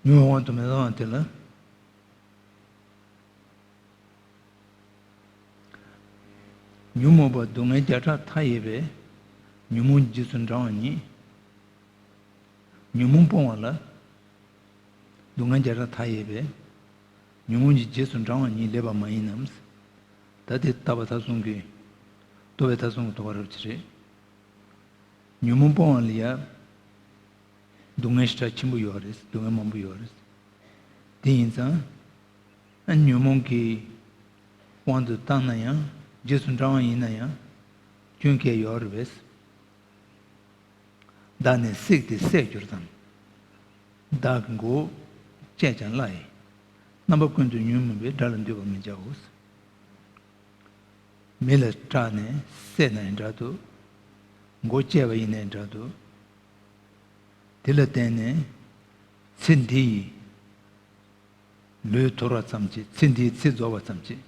ཉོན་མོངས་དབང་དུ་མི་བཏང་བ་དེ་ལ། ཉོན་མོངས་པ་སྡུག་བསྔལ་བརྒྱ་ཕྲག་མཐའ་ཡས་པས། ཉོན་མོངས་རྗེས་སུ་འབྲང་བ་ཉིད། ཉོན་མོངས་སྤོང་བ་ལ། སྡུག་བསྔལ་བརྒྱ་ཕྲག་མཐའ་ཡས་པས། ཉོན་མོངས་ཀྱི་རྗེས་སུ་འབྲང་བ་ཉིད་ལེགས་པ་མ་ཡིན་ནམ། ད་དེ་རྟོག་པ་ཐ་གསུམ་གྱི། རྟོག་པའི་ཐ་གསུམ་གྱི་རྟོག་པ་རབ་ཅིག་རེད། ཉོན་མོངས་སྤོང་བ་ལ་ཡ། སྡུག་བསྔལ་ཞེ་དྲག་ཆེན་པོ་ཡོད་རེད། སྡུག་བསྔལ་མང་པོ་ཡོད་རེད། དེ་ཡིན་ཙང་། ཨ་ཉོན་མོངས་ཀྱི་དབང་དུ་བཏང་ན་ཡང་། རྗེས་སུ་འབྲང་བ་ཡིན་ན་ཡང་། སྐྱོན་གང་ཡང་ཡོད་རེད་པས། བདག་ནི་བསྲེགས་ཏེ་བསད་གྱུར་ཏམ། བདག་གི་མགོ་བཅད་ཀྱང་སླ་ཡི། རྣམ་པ་ཀུན་ཏུ་ཉོན་མོངས་པའི། དགྲ་ལ་འདུད་པར་མི་བྱའོ། མི་ལ་སྐྲག་ནས་བསད་ན་ཡང་འདྲ་འདུག། མགོ་བཅད་པ་ཡིན་ན་ཡང་འདྲ་འདུག། དེ་ལ་བརྟེན་ནས་ཚེ་འདི་ཡི་ལུས་དོར་བ་ཙམ་གྱིས། ཚེ་འདིའི་ཚེ་རྫོགས་པ་ཙམ་གྱིས་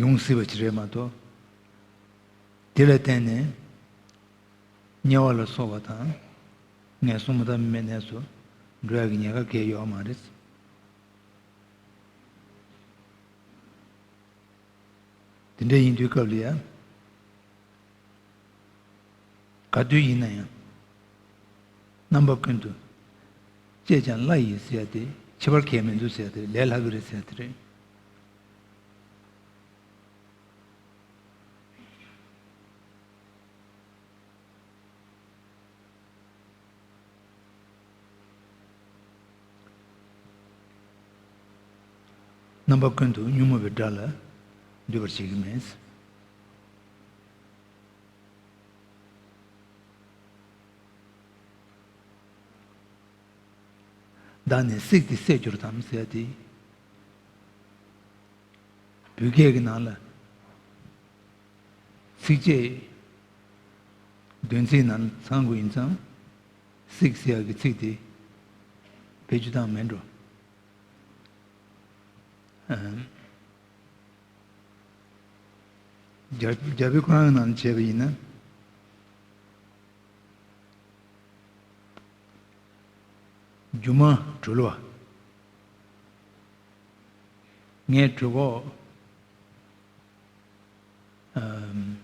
ཡོང་སྲིད་པ་ཅིག་རེད་མ་གཏོགས། དེ་ལ་བརྟེན་ནས་དམྱལ་བ་ལ་སོགས་པ་དང་། ངན་སོང་མུ་མཐའ་མེད་པའི་གནས་སུ་འགྲོ་ཡག་གི་ཉེན་ཁ་གང་ཡང་ཡོད་མ་རེད། དེ་འདྲ་ཡིན་དུས་སྐབས་ལ་ཡ། ག་དུས་ཡིན་ན་ཡང་། རྣམ་པ་ཀུན་ཏུ་བཅད་ཀྱང་སླ་ཡི་ཟེར་ཡ་དེ། ཁྱད་པར་གང་ཡང་མི་འདུག་ཟེར་ཡ་དེ། ལས་སླ་གི་རེད་ཟེར་ཡ་དེ་རེད། རྣམ་པ་ཀུན་ཏུ་ཉོན་མོངས་པའི་དགྲ་ལ་འདུད་པར་བྱེད་ཀྱི་མེད། བདག་ནི་བསྲེགས་ཏེ་བསད་གྱུར་ཏམ་ཟེར་ཏེ། བོད་སྐད་ཀྱི་ནང་ལ་ཚིགས་བཅད་བདུན་ཚིགས་ནང་ཚང་དགོས་ཡིན་ཙང་། བསྲེགས་ཟེར་ཡག་གི་ཚིག་དེ་བེད་སྤྱོད་བཏང་མེད་འགྲོ། ཨ། རྒྱ་རྒྱ་བོད་ཁོ་རང་གི་ནང་ལ་བྱས་པ་ཡིན་ན། སྒྱུ་མ་དྲུལ་བ། ངས་གྲོད་ཁོག་ཨམ།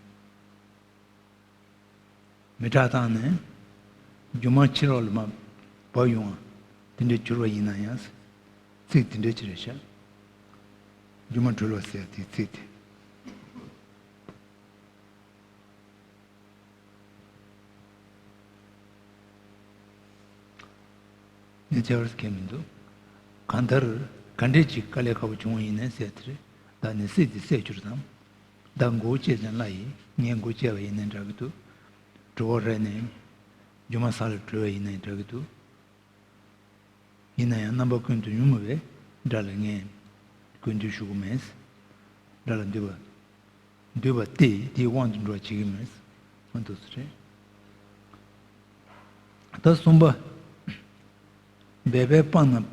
མི་དྲག་བཏང་ནས་སྒྱུ་མ་ཕྱི་ལོགས་ལ་མར་བབས་ཡོང་བ་དེ་འདྲའི་གྱུར་པ་ཡིན་ན་ཡང་། ཚིག་དེ་འདྲའི་ཅིག་རེད་ཤག། སྒྱུ་མ་དྲུལ་བ་ཟེར་དེའི་ཚིག་དེ། ངས་བྱ་བར་གལ་མི་འདུག། གང་ལྟར་ག་འདྲས་ཅིག་དཀའ་ལས་ཁག་པོ་བྱུང་བ་ཡིན་ནའི་ཟེར་དེ་རེད། བདག་ནི་བསྲེགས་ཏེ་བསད་གྱུར་ཏམ། བདག་མགོ་བོ་བཅད་ཀྱང་སླ་ཡི། ངས་མགོ་བཅད་པ་ཡིན་ནའི་འདྲ་གི་འདུག། གྲོད་ཁོག་རལ་ནས་སྒྱུ་མ་ས་ལ་དྲུལ་བ་ཡིན་ནའི་འདྲ་གི་འདུག། ཡིན་ན་ཡང་རྣམ་པ་ཀུན་ཏུ་ཉོན་མོངས་པའི་དགྲ་ལ་ངས་གུས་འདུད་ཞུ་གི་མེད། དགྲ་ལ་འདུད་པ། འདུད་པ་སྟེ་དེའི་དབང་དུ་འགྲོ་བ་བྱེད་ཀྱི་མེད། མ་འདུག་ཟེར་རེད། ད་གསུམ་པ། འབད་པས་སྤངས་ན་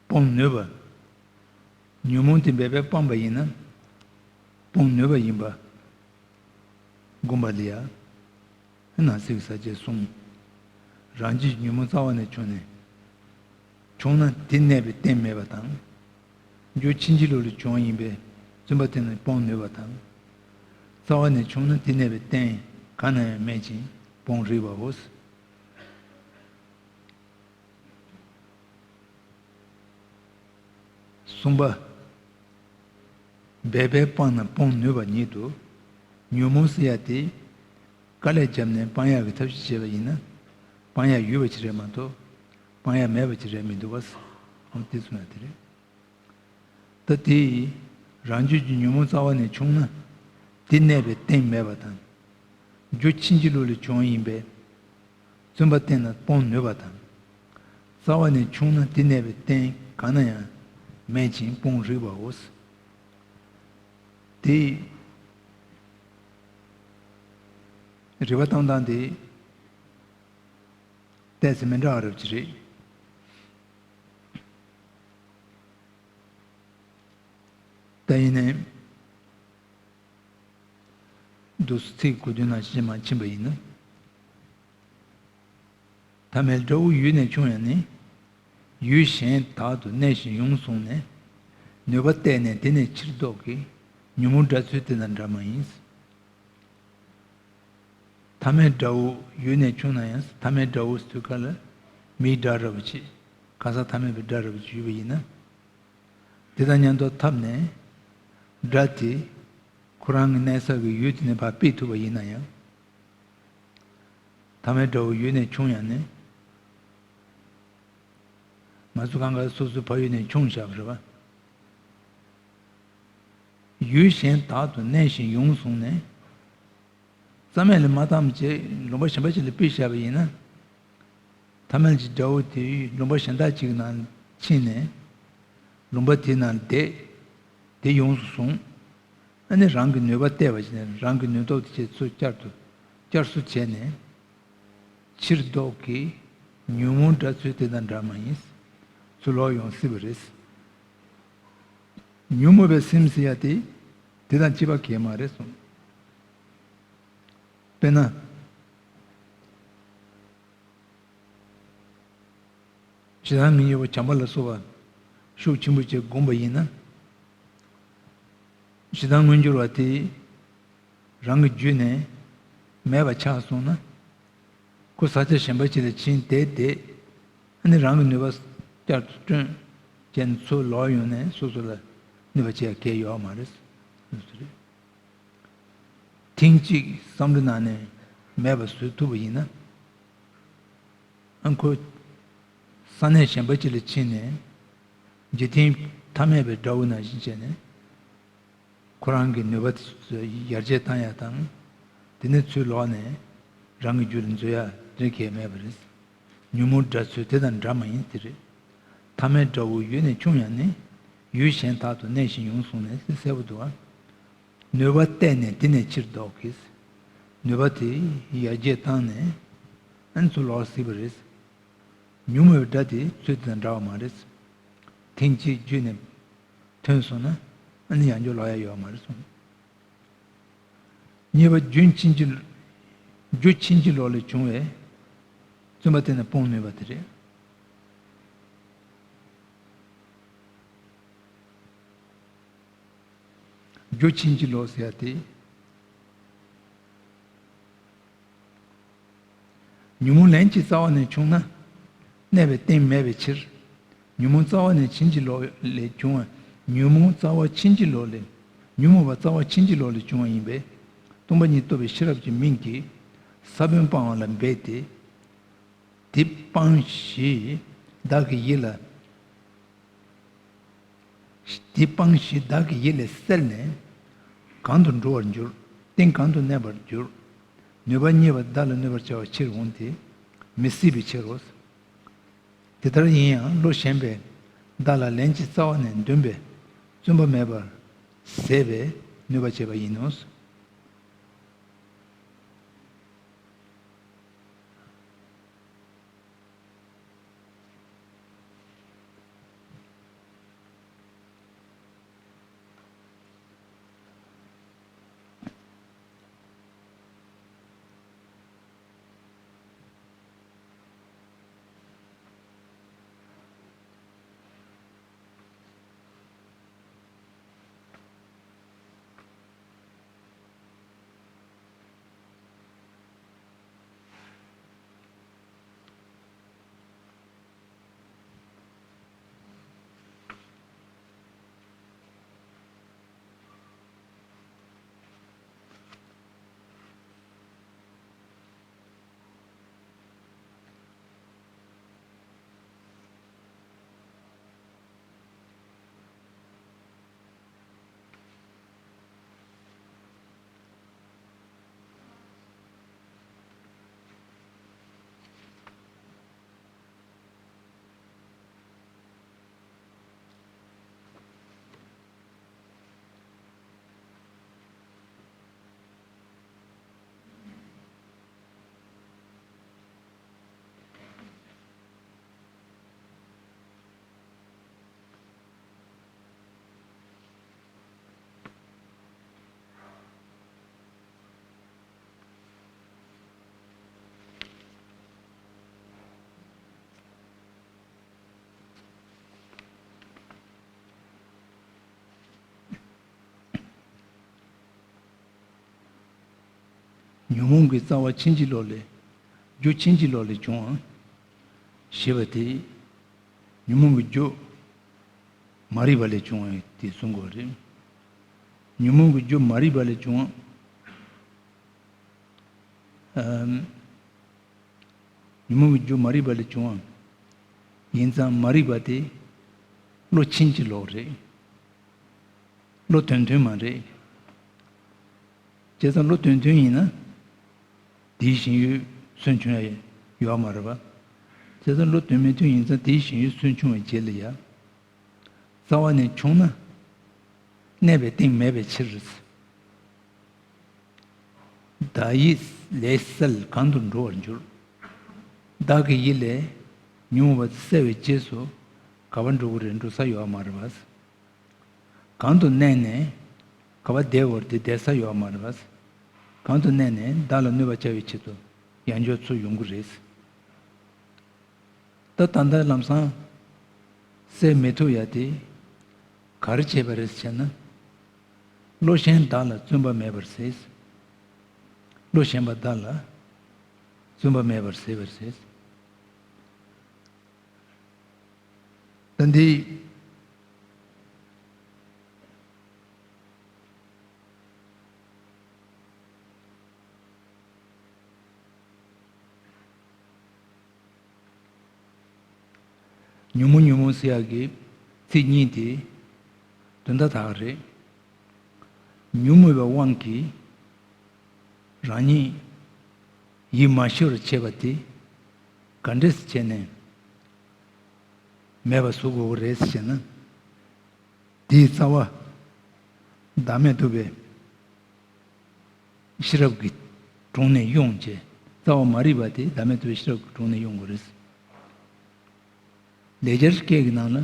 སྤོང་ནུས་པ། ཉོན་མོངས་དེ་འབད་པས་སྤངས་པ་ཡིན་ན་སྤོང་ནུས་པ་ཡིན་པ། དགོངས་པ་ལ་ཡ། ནང་གསེས་ཀྱི་ས་བཅད་གསུམ། རང་རྒྱུད་ཉོན་མོངས་རྩ་བ་ནས་བྱུང་ནས། བྱུང་ན་དེ་གནས་པའི་རྟེན་མེད་པ་དང་། རྒྱུ་ཕྱིན་ཅི་ལོག་ལས་བྱུང་བ་ཡིན་པས་བཙུན་པ་དེ་ནི་སྤོང་ནུས་པ་དང་། རྩ་བ་ནས་བྱུང་ན་དེ་གནས་པའི་རྟེན་གང་ན་ཡང་མེད་ཅིང་སྤོང་རིགས་པའོ། གསུམ་པ། འབད་པས་སྤངས་ན་སྤོང་ནུས་པ་ཉིད་དོ། ཉོན་མོངས་ཟེར་ཡ་དེ་དཀའ་ལས་བརྒྱབ་ནས་སྤང་ཡག་གི་ཐབས་ཤེས་བྱས་པ་ཡིན་ན། སྤང་ཡག་ཡོད་པ་ཅིག་རེད་མ་གཏོགས་སྤང་ཡག་མེད་པ་ཅིག་རེད་མི་འདུག་བ། འོ་དེ་གསུངས་ཡ་དེ་རེད། ད་དེ་རང་རྒྱུད་ཀྱི་ཉོན་མོངས་རྩ་བ་ནས་བྱུང་ན་དེ་གནས་པའི་རྟེན་མེད་པ་དང་། རྒྱུ་ཕྱིན་ཅི་ལོག་ལས་བྱུང་བ་ཡིན་པས། བཙུན་པ་བསྟེན་ན་སྤོང་ནུས་པ་དང་། རྩ་བ་ནས་བྱུང་ན་དེ་གནས་པའི་རྟེན་གང་ན་ཡང་མེད་ཅིང་སྤོང་རིགས་པའོ། དེ་རིགས་པ་བཏང་སྟངས་དེ་ཏོག་ཙམ་མི་འདྲ་བ་རབ་ཅིག་རེད། ད་ཡིན་ནའི། འདུག་སེ་ཚིག་གོ་དོན་ནང་བཞིན་མར་ཕྱིན་པ་ཡིན་ན། ཐ་མལ་དགྲ་བོ་ཡུལ་ནས་ཆུང་ཡང་ནི། ཡུལ་གཞན་དག་ཏུ་གནས་ཤིང་ཡོངས་བཟུང་ནས། ནུས་པ་གཏད་ནས་དེ་ནས་ཕྱིར་ལྡོག་གི། ཉོན་མོངས་དགྲ་ཚུལ་དེ་དང་འདྲ་མ་ཡིན། ཐ་མལ་དགྲ་བོ་ཡུལ་ནས་ཆུང་ན་ཡང་། ཐ་མལ་དགྲ་བོ་ཟེར་དུས་སྐབས་ལ་མིའི་དགྲ་ར་བ་ཅིག། གང་ཟག་ཐ་མལ་པའི་དགྲ་ར་བ་ཅིག་ཡོད་པ་ཡིན་ན། དེ་དང་མཉམ་དུ་འཐབ་ནས་དགྲ་དེ་ཁོ་རང་གི་གནས་ས་གི་ཡུལ་དེ་ནས་ཕར་ཕུད་ཐུབ་པ་ཡིན་ན་ཡང་། ཐ་མལ་དགྲ་བོ་ཡུལ་ནས་ཕྱུང་ཡང་ནི། ང་ཚོ་གང་ག་སོ་སོའི་ཕ་ཡུལ་ནས་ཕྱུང་བཞག་པ་རེད་པ། ཡུལ་གཞན་དག་ཏུ་གནས་ཤིང་ཡོངས་བཟུང་ནས། རྩ་མེད་ལ་མ་བཏང་བྱས་ལུང་པ་གཞན་པ་ཅིག་ལ་ཕུད་བཞག་པ་ཡིན་ན། ཐ་མལ་གྱི་དགྲ་བོ་དེ་ལུང་པ་གཞན་དག་ཅིག་ནང་ཕྱིན་ནས། ལུང་པ་དེ་ནང་བསྡད། དེ་ཡོངས་སུ་བཟུང་། ཨ་ནི་རང་གི་ནུས་པ་བལྟས་པ་བྱས་ནས་རང་གི་ནུས་སྟོབས་དེ་བྱས་ཚུར་བསྐྱར་དུ་བསྐྱར་གསོ་བྱས་ནས། ཕྱིར་ལྡོག་གི་ཉོན་མོངས་དགྲ་ཚུལ་དེ་དང་འདྲ་མ་ཡིན། ཚུར་ལོག་ཡོང་སྲིད་པ་རེད། ཉོན་མོངས་པའི་སེམས་ཟེར་ཡ་དེ་དེ་དང་གཅིག་པ་གང་ཡང་མ་རེད་གསུངས། དཔེར་ན། ཞེ་སྡང་མི་དགེ་བ་བྱམས་པ་ལ་སོགས་པ་ཤུགས་ཆེན་པོ་ཅིག་བསྒོམས་པ་ཡིན་ན། ཞེ་སྡང་མངོན་གྱུར་བ་དེ་རང་གི་རྒྱུད་ནས་མེད་པ་ཆགས་སོང་ན། ཁོ་ས་ཆ་གཞན་པ་ཅིག་ལ་ཕྱིན་བསྡད་བསྡད། ཨ་ནི་རང་གི་ནུས་པ་བསྐྱར་དུ་བསྐྲུན་བྱས་ནས་ཚུར་ལོག་ཡོང་ནས་སོ་སོ་ལ་ནུས་པ་ཅི་ཡང་གང་ཡང་ཡོད་མ་རེད། དེ་རེད། ཐེངས་གཅིག་བསམ་བློ་ནང་ནས་མེད་པ་བཟོ་ཐུབ་པ་ཡིན་ན། ཨ་ཁོ་ས་གནས་གཞན་པ་ཅིག་ལ་ཕྱིན་ནས་འཇིག་རྟེན་ཐ་མལ་པའི་དགྲ་བོ་ནང་བཞིན་བྱས་ནས་ཁོ་རང་གི་ནུས་པ་དེ་ཚོ་ཡར་རྒྱས་བཏང་ཡ་དང་། དེ་ནས་ཚུར་ལོག་ནས་རང་གི་རྒྱུད་ལ་འཛུལ་ཡ་རེ་གལ་མེད་པ་རེད། ཉོན་མོངས་དགྲ་ཚུལ་དེ་དང་འདྲ་མ་ཡིན་དེ་རེད། ཐ་མལ་དགྲ་བོ་ཡུལ་ནས་ཕྱུང་ཡང་ནི། ཡུལ་གཞན་དག་ཏུ་གནས་ཤིང་ཡོངས་བཟུང་ནས་ཟེར་གསལ་པོ་འདུག་ཨ། ནུས་པ་བལྟས་ནས་དེ་ནས་ཕྱིར་ལྡོག་གི། ནུས་པ་དེ་ཡར་རྒྱས་བཏང་ནས་ཨ་ནི་ཚུར་ལོག་སྲིད་པ་རེད། ཉོན་མོངས་པའི་དགྲ་དེ་ཚུལ་དེ་དང་འདྲ་བ་མ་རེད། ཐེངས་གཅིག་རྒྱུད་ནས་ཐོན་སོང་ན་ཨ་ནི་ཡང་བསྐྱར་ལོག་ཡ་ཡོད་མ་རེད་གསུངས། གཉིས་པ་རྒྱུ་ཕྱིན་ཅི་རྒྱུ་ཕྱིན་ཅི་ལོག་ལས་བྱུང་བའི་བཙུན་པ་དེ་ནི་སྤོང་ནུས་པ་དེ་རེད། རྒྱུ་ཕྱིན་ཅི་ལོག་ཟེར་ཡ་དེ། ཉོན་མོངས་ལན་གཅིག་རྩ་བ་ནས་བྱུང་ན། གནས་པའི་རྟེན་མེད་པའི་ཕྱིར། ཉོན་མོངས་རྩ་བ་ནས་ཕྱིན་ཅི་ལོག་ལས་བྱུང་བ། ཉོན་མོངས་རྩ་བ་ཕྱིན་ཅི་ལོག་ལས། ཉོན་མོངས་པ་རྩ་བ་ཕྱིན་ཅི་ལོག་ལས་བྱུང་བ་ཡིན་པས། སྟོང་པ་ཉིད་རྟོགས་པའི་ཤེས་རབ་ཀྱི་མིང་གིས། ས་བོན་སྤང་བ་ལ་འབད་དེ། དེ་སྤངས་ཞེས་བདག་གི་ཡིད་ལ། དེ་སྤངས་ཞེས་བདག་གི་ཡིད་ལ་གསལ་ནས། གང་དུ་འགྲོ་བར་འགྱུར། རྟེན་གང་དུ་གནས་པར་འགྱུར། ནུས་པ་རྙེད་པ་བདག་ལ་གནོད་པར་བྱ་བའི་ཕྱིར་འོང་སྟེ། མི་སྲིད་པའི་ཕྱིར་རོ། དེ་ལྟར་ཡིན་ཡང་བློ་ཞན་པས་བདག་ལ་ལན་གཅིག་རྩ་བ་ནས་འདུན་པའི་བརྩོན་པ་མེད་པར་ཟད་པའི་ནུས་པ་བྱེད་པ་ཡིན་ནོ། ཉོན་མོངས་ཀྱི་རྩ་བ་ཕྱིན་ཅི་ལོག་ལས། རྒྱུ་ཕྱིན་ཅི་ལོག་ལས་བྱུང་བ། ཞེས་པ་དེ། ཉོན་མོངས་ཀྱི་རྒྱུ་མ་རིག་པ་ལས་བྱུང་བ་དེ་གསུང་དགོས་རེད། ཉོན་མོངས་ཀྱི་རྒྱུ་མ་རིག་པ་ལས་བྱུང་བ། ཨམ། ཉོན་མོངས་པའི་རྒྱུ་མ་རིག་པ་ལས་བྱུང་བ་ཡིན་ཙང་མ་རིག་པ་དེ་བློ་ཕྱིན་ཅི་ལོག་རེད། བློ་དོན་མཐུན་མ་རེད། བྱས་ཙང་བློ་དོན་མཐུན་ཡིན་ན་དེའི་ཞེན་ཡུལ་སུན་ཕྱུང་ཡ་ཡོད་མ་རེད་པ། བྱས་ཙང་བློ་དོན་མི་མཐུན་ཡིན་ཙང་དེའི་ཞེན་ཡུལ་སུན་ཕྱུང་བའི་རྗེས་ལ་ཡ། རྩ་བ་ནས་ཕྱུང་ན་གནས་པའི་སྟེང་མེད་པའི་ཕྱིར། བདག་ཡིད་ལས་གསལ་གང་དུ་འགྲོ་བར་འགྱུར། བདག་གི་ཡིད་ལས་ཉོན་མོངས་པ་གསལ་བའི་རྗེས་སུ་ག་པར་འགྲོ་གི་རེད། འགྲོ་ས་ཡོད་མ་རེད་པ། གང་དུ་གནས་ནས་ག་པར་བསྡད་དགོས་རེད། དེ་བསྡད་ས་ཡོད་མ་རེད་པ། གང་དུ་གནས་ནས་བདག་ལ་གནོད་པ་བྱ་བའི་ཆེད་དུ་ཡང་བསྐྱར་ཚུར་ཡོང་གི་རེད། ད་ད་ལྟ་ལམ་སང་སེལ་མི་ཐུབ་ཡ་དེ་ག་རེ་བྱས་པ་རེད་ཟེར་ན། བློ་གཞན་བདག་ལ་བརྩོན་པ་མེད་པར་ཟད། བློ་གཞན་པ་བདག་ལ་བརྩོན་པ་མེད་པར་ཟད་པར་ཟད། ད་འདི། ཉོན་མོངས་ཉོན་མོངས་ཟེར་ཡག་གི་ཚིག་གཉིས་དེ་དོན་དག་དག་རེད། ཉོན་མོངས་པའི་དབང་གིས་རང་ཉིད་ཡིད་མ་ཆེས་པར་བྱས་པ་དེ་ག་འདྲས་བྱས་ནས་མེད་པ་བཟོ་དགོས་ཀྱི་རེད་ཟེར་ན། དེའི་རྩ་བ་བདག་མེད་རྟོགས་པའི་ཤེས་རབ་ཀྱི་དྲུང་ནས་དབྱུང་བྱས། རྩ་བ་མ་རིག་པ་དེ་བདག་མེད་རྟོགས་པའི་ཤེས་རབ་ཀྱི་དྲུང་ནས་དབྱུང་དགོས་རེད། ལེགས་སྦྱར་སྐད་ཀྱི་ནང་ལ་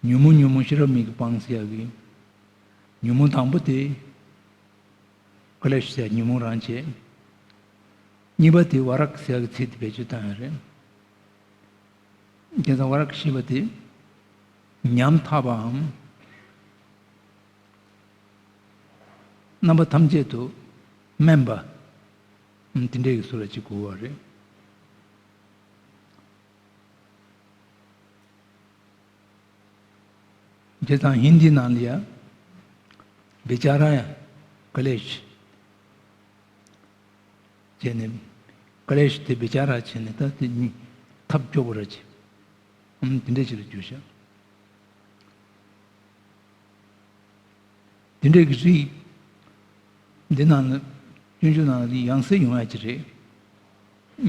ཉོན་མོངས་ཉོན་མོངས་ཤེས་རབ་མིག་གིས་སྤང་ཟེར་ཡག་གི། ཉོན་མོངས་དང་པོ་དེ་ཀ་ལེ་ཤ་ཟེར་ཡག་ཉོན་མོངས་རང་བྱས། གཉིས་པ་དེ་བ་ར་ཀ་ཟེར་ཡག་གི་ཚིག་དེ་བེད་སྤྱོད་བཏང་ཡག་རེད། དེ་ཙང་བ་ར་ཀ་ཞེས་པ་དེ་ཉམ་ཐག་པའམ་རྣམ་པ་ཐམས་ཅད་དུ་དམན་པ། ཨ། དེ་འདྲའི་གི་བཟོ་འདྲ་ཅིག་གོ་བ་རེད། བྱས་ཙང་ཧིན་དི་ནང་ལ་ཡ་བི་ཅཱ་ར་ཡ་ཀ་ལེ་ཤ་བྱས་ནས། ཀ་ལེ་ཤ་དེ་བི་ཅཱ་ར་བྱས་ནས་ད་དེ་ཉིད་ཐབས་སྐྱོ་པོ་ར་ཅིག། ཨ། དེ་འདྲ་ཅིག་ལ་གྱུར་ཤག། དེ་འདྲའི་གི་རིགས་འདི་ནང་ལ་སྤྱོད་འཇུག་ནང་ལ་ཡང་སེ་ཡོང་ཡ་ཅིག་རེད།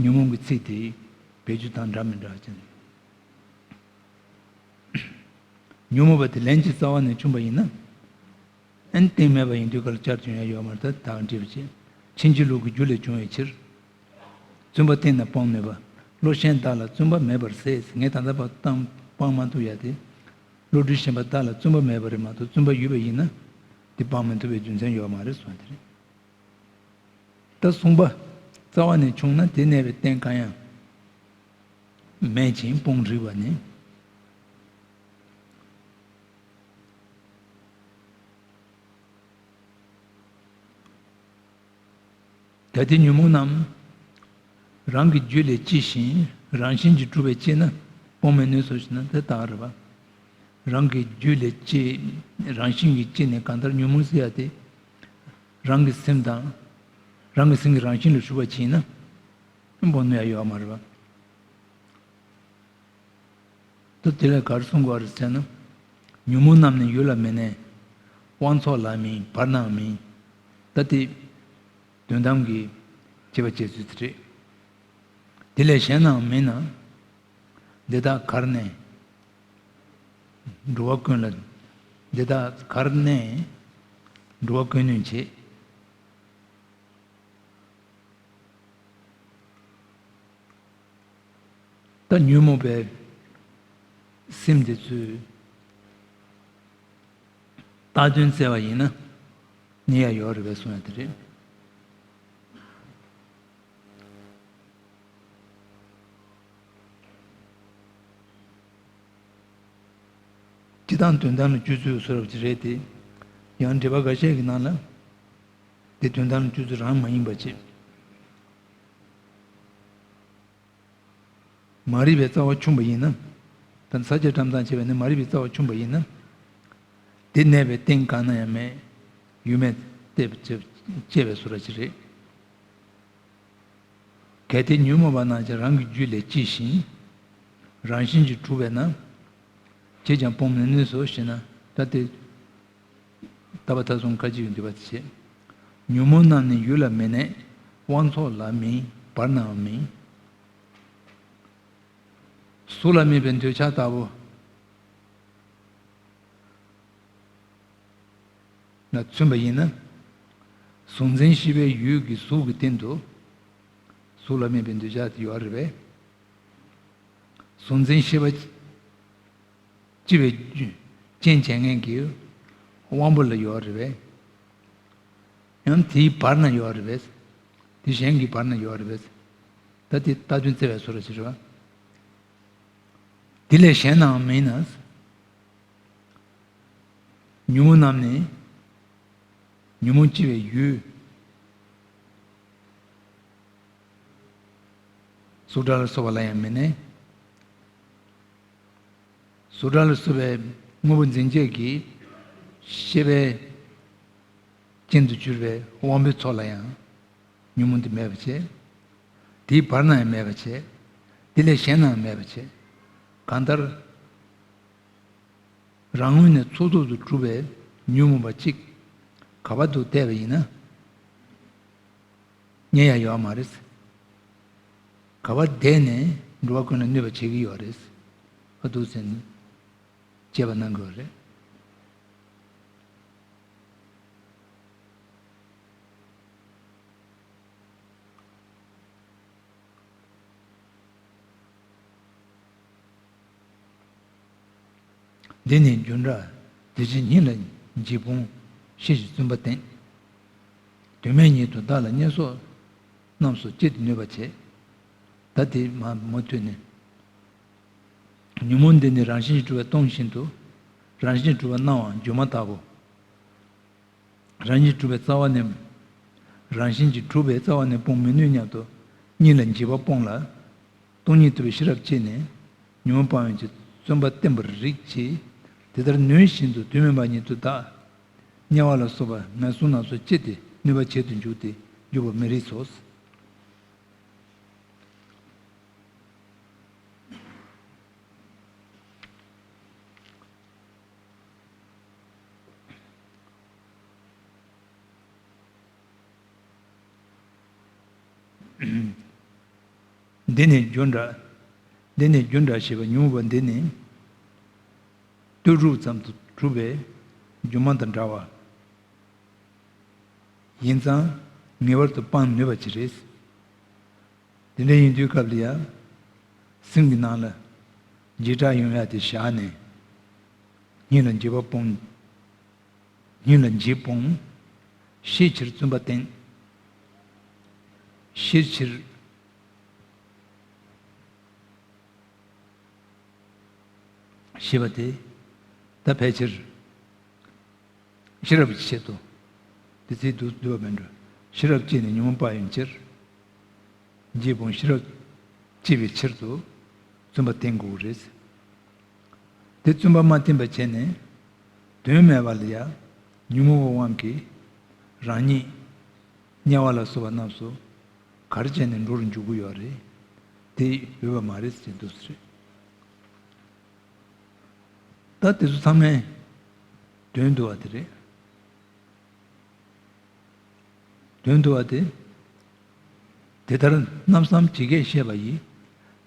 ཉོན་མོངས་ཀྱི་ཚིག་དེ་བེད་སྤྱོད་དང་འདྲ་མི་འདྲ་ཅན། ཉོན་མོངས་པ་དེ་ལན་གཅིག་རྩ་བ་ནས་ཆུང་བ་ཡིན་ན། ཨན་གཏིང་མེད་པ་ཡིན་དུས་ག་ལ་བསྐྱར་དུ་ཡོང་ཡ་ཡོད་མ་རེད། ད་ད་འགྲིག་པ་བྱས། ཕྱིན་ཅི་ལོག་གི་རྒྱུ་ལས་བྱུང་བའི་ཕྱིར། བརྩོན་པ་གཏིང་ནས་སྤང་ནུས་པ། བློ་གཞན་བདག་ལ་བརྩོན་པ་མེད་པར་ཟད། ངས་ད་ལྟ་བར་སྤང་མ་ཐུབ་ཡ་དེ། བློ་གྲོས་གཞན་པ་བདག་ལ་བརྩོན་པ་མེད་པ་རེད་མ་གཏོགས་བརྩོན་པ་ཡོད་པ་ཡིན་ན་དེ་སྤང་མི་ཐུབ་པའི་རྒྱུ་མཚན་ཡོད་མ་རེད་གསུངས་དེ་རེད། ད་གསུངས་པ། རྩ་བ་ནས་ཕྱུང་ན་དེ་གནས་པའི་རྟེན་གང་ཡང་མེད་ཅིང་སྤོང་རིགས་པ་ནི། གལ་ཏེ་ཉོན་མོངས་རྣམས་རང་གི་རྒྱུད་ལས་སྐྱེས་ཤིང་རང་བཞིན་གྱིས་གྲུབ་པའི་སྐྱེས་ན་སྤོང་མི་ནུས་སོ་ཞེ་ན། དེ་ལྟར་རེད་པ། རང་གི་རྒྱུད་ལས་སྐྱེས། རང་བཞིན་གྱིས་སྐྱེས་ནས། གང་ལྟར་ཉོན་མོངས་ཟེར་ཡ་དེ་རང་གི་སེམས་དང་རང་གི་སེམས་ཀྱི་རང་བཞིན་ལ་ཞུགས་པ་ཅིག་ཡིན་ན་སྤོང་ནུས་ཡ་ཡོད་མ་རེད་པ། ད་དེ་ལས་ག་རེ་གསུང་དགོས་རེད་ཟེར་ན། ཉོན་མོངས་རྣམས་ནི་ཡུལ་ལ་མི་གནས། དབང་ཚོགས་ལ་མིན་བར་ནའང་མིན། ད་དེ་དོན་དམ་གྱི་སྤྱོད་པ་སྤྱོད་ཚུལ་དེ་རེད། དེ་ལས་གཞན་ནའང་མིན་ན། འདི་དག་གར་གནས་འགྲོ་བ་ཀུན་ལ། འདི་དག་གར་གནས་འགྲོ་བ་ཀུན་གནོད་བྱེད། ད་ཉོན་མོངས་པའི་སེམས་དེ་ཚོས་བཏགས་དོན་བཙལ་བ་ཡིན་ན་གནས་ཡ་ཡོད་རེད་པས་གསུང་ཡ་དེ་རེད། སྤྱིར་བཏང་དོན་དམ་ལ་སྤྱོད་ཚུལ་བཟོ་འདྲ་ཅིག་རེད་དེ། ཡང་འགྲེལ་པ་འགའ་ཤས་ཀྱི་ནང་ལ། དེ་དོན་དམ་ལ་སྤྱོད་ཚུལ་རང་མ་ཡིན་པ་བྱེད། མ་རིག་པའི་རྩ་བ་ཆུང་བ་ཡིན་ན། ད་ས་བཅད་བཀྲམ་སྟངས་བྱས་པ་ནི་མ་རིག་པའི་རྩ་བ་ཆུང་བ་ཡིན་ན། དེ་གནས་པའི་རྟེན་གང་ན་ཡང་མེད། ཡུལ་མེད་དེ་བཅས་པའི་བཟོ་འདྲ་ཅིག་རེད། གལ་ཏེ་ཉོན་མོངས་པ་རྣམས་ཀྱང་རང་གི་རྒྱུད་ལས་སྐྱེས་ཤིང་། རང་བཞིན་གྱིས་གྲུབ་པས་ན། ཅིས་ཀྱང་སྤོང་མི་ནུས་སོ་ཞེ་ན། ད་དེ། ད་བར་ཐ་གསུམ་ཁ་ཅིག་གི་འདུས་པ་དེ་བྱེད། ཉོན་མོངས་རྣམས་ནི་ཡུལ་ལ་མི་གནས། དབང་ཚོགས་ལ་མིན་བར་ནའང་མིན། གཟུགས་ལ་དམིགས་པའི་འདོད་ཆགས་ལྟ་བུ་ལ་མཚོན་པ་ཡིན་ན། གཟུགས་འཛིན་ཤེས་པའི་ཡུལ་གྱི་གཟུགས་ཀྱི་སྟེང་དུ། གཟུགས་ལ་དམིགས་པའི་འདོད་ཆགས་དེ་ཡོད་རེད་པས། གཟུགས་འཛིན་ཤེས་པ་སྐྱེ་བའི་རྐྱེན་བྱེད་མཁན་གྱི་དབང་པོ་ལ་ཡོད་རེད་པས། ཡང་དེའི་བར་ན་ཡོད་རེད་པས། དེ་གཞན་གྱི་བར་ན་ཡོད་རེད་པས། ད་དེ་རྟགས་ཅན་བརྩི་བའི་བཟོ་འདྲ་ཞིག་རེད་པ། དེ་ལས་གཞན་ནའང་མིན་ན། ཉོན་མོངས་རྣམས་ནི་ཉོན་མོངས་སྐྱེ་བའི་ཡུལ། གཟུགས་སྒྲ་ལ་སོགས་པ་ལ་ཡང་མི་གནས། གཟུགས་སྒྲ་ལ་སོགས་པའི་དངོས་པོ་འཛིན་བྱེད་ཀྱི་ཤེས་པའི་རྐྱེན་དུ་གྱུར་པའི་དབང་པོའི་ཚོགས་ལ་ཡང་ཉོན་མོངས་དེ་མེད་པར་བྱེད། དེའི་བར་ན་ཡང་མེད་པར་བྱེད། དེ་ལས་གཞན་ན་ཡང་མེད་པར་བྱེད། གང་ལྟར། རང་ངོས་ནས་ཚོགས་རྫོགས་སུ་གྲུབ་པའི་ཉོན་མོངས་པ་གཅིག་ག་བ་དུ་བལྟས་པ་ཡིན་ན། རྙེད་ཡ་ཡོད་མ་རེད། ག་བ་བསྡད་ནས་འགྲོ་བ་ཀུན་ལ་གནོད་པ་བྱེད་ཀྱི་ཡོད་རེད། ཨ་འདུག་ཟེར་ནས་དཔྱད་པ་གནང་དགོས་རེད། འདི་ནི་རྒྱུ་འདྲ། དེ་བཞིན་སྙིང་ལ་འཇིགས་སྤོང་། ཤེས་བཞིན་བཙུན་པ་བསྟེན། དོན་མེད་ཉིད་དུ་བདག་ལ་བརྙས་སོགས་རྣམས་སུ་ཅི་སྟེ་གནོད་པ་བྱེད། ད་དེ་མ་མུ་མཐུད་ནས། ཉོན་མོངས་འདི་ནི་རང་བཞིན་གྱིས་གྲུབ་པ་སྟོང་བཞིན་དུ། རང་བཞིན་གྱིས་གྲུབ་པ་སྣང་བ་སྒྱུ་མ་ལྟ་བུ། རང་བཞིན་གྱིས་གྲུབ་པའི་རྩ་བ་ནས། རང་བཞིན་གྱིས་གྲུབ་པའི་རྩ་བ་ནས་སྤོང་མི་ནུས་སྙམ་དུ་སྙིང་ལ་འཇིགས་པ་སྤོངས་ལ། སྟོང་ཉིད་རྟོགས་པའི་ཤེས་རབ་བསྐྱེད་ནས་ཉོན་མོངས་སྤང་བའི་ཕྱིར་བརྩོན་པ་བསྟེན་པར་རིགས་ཀྱིས། དེ་ལྟར་ནུས་བཞིན་དུ་དོན་མེད་པ་ཉིད་དུ་བདག་དམྱལ་བ་ལ་སོགས་པ་ངན་སོང་རྣམས་སུ་ཅི་སྟེ་གནོད་པ་བྱེད་དུ་འཇུག་སྟེ་འཇུག་པར་མི་རིགས་སོ། འདི་ནི་རྒྱུ་འདྲ། འདི་ནི་རྒྱུ་འདྲ་ཞེས་པ་ཉོན་མོངས་པ་འདི་ནི། ལྟོས་གྲུབ་ཙམ་དུ་གྲུབ་པའི་སྒྱུ་མ་དང་འདྲ་བ། ཡིན་ཙང་ངེས་པར་དུ་སྤང་ནུས་པ་ཅིག་རེད། དེ་འདྲ་ཡིན་དུས་སྐབས་ལ་ཡང་། སེམས་ཀྱི་ནང་ལ་འཇིགས་སྐྲག་ཡོང་ཡ་དེ་བཞག་ནས། སྙིང་ལ་འཇིགས་པ་སྤོང་། སྙིང་ལ་འཇིགས་སྤོང་། ཤེས་ཕྱིར་བཙུན་པ་བསྟེན། ཤེས་ཕྱིར། ཞེས་པ་དེ། ད་ཕལ་ཆེར། ཤེས་རབ་ཀྱི་ཆེད་དུ། དེ་ཚེ་སྡུག་སྡུག་པ་མིན་འགྲོ། ཤེས་རབ་བསྐྱེད་ནས་ཉོན་མོངས་སྤང་བའི་ཕྱིར། འཇིགས་སྤོང་ཤེས་རབ་བསྐྱེད་པའི་ཕྱིར་དུ། བཙུན་པ་བསྟེན་དགོས་རེད། དེ་བཙུན་པ་མ་བསྟེན་པ་བྱས་ནས། དོན་མེད་པ་ལ་ཡང་ཉོན་མོངས་པའི་དབང་གིས། རང་ཉིད། དམྱལ་བ་ལ་སོགས་པ་རྣམས་སུ། ག་རེ་བྱས་ནས་འགྲོ་རུ་འཇུག་གི་ཡོད་རེད། དེ་འོས་པ་མ་རེད་ཟེར་འདུག་ཟེར། ད་དེ་ཚོ་ཚང་མའི་དོན་བསྡུ་བ་དེ་རེད། དོན་བསྡུ་བ་དེ། དེ་ལྟར་རྣམ་བསམས་ཇི་སྐད་བཤད་པ་ཡིས།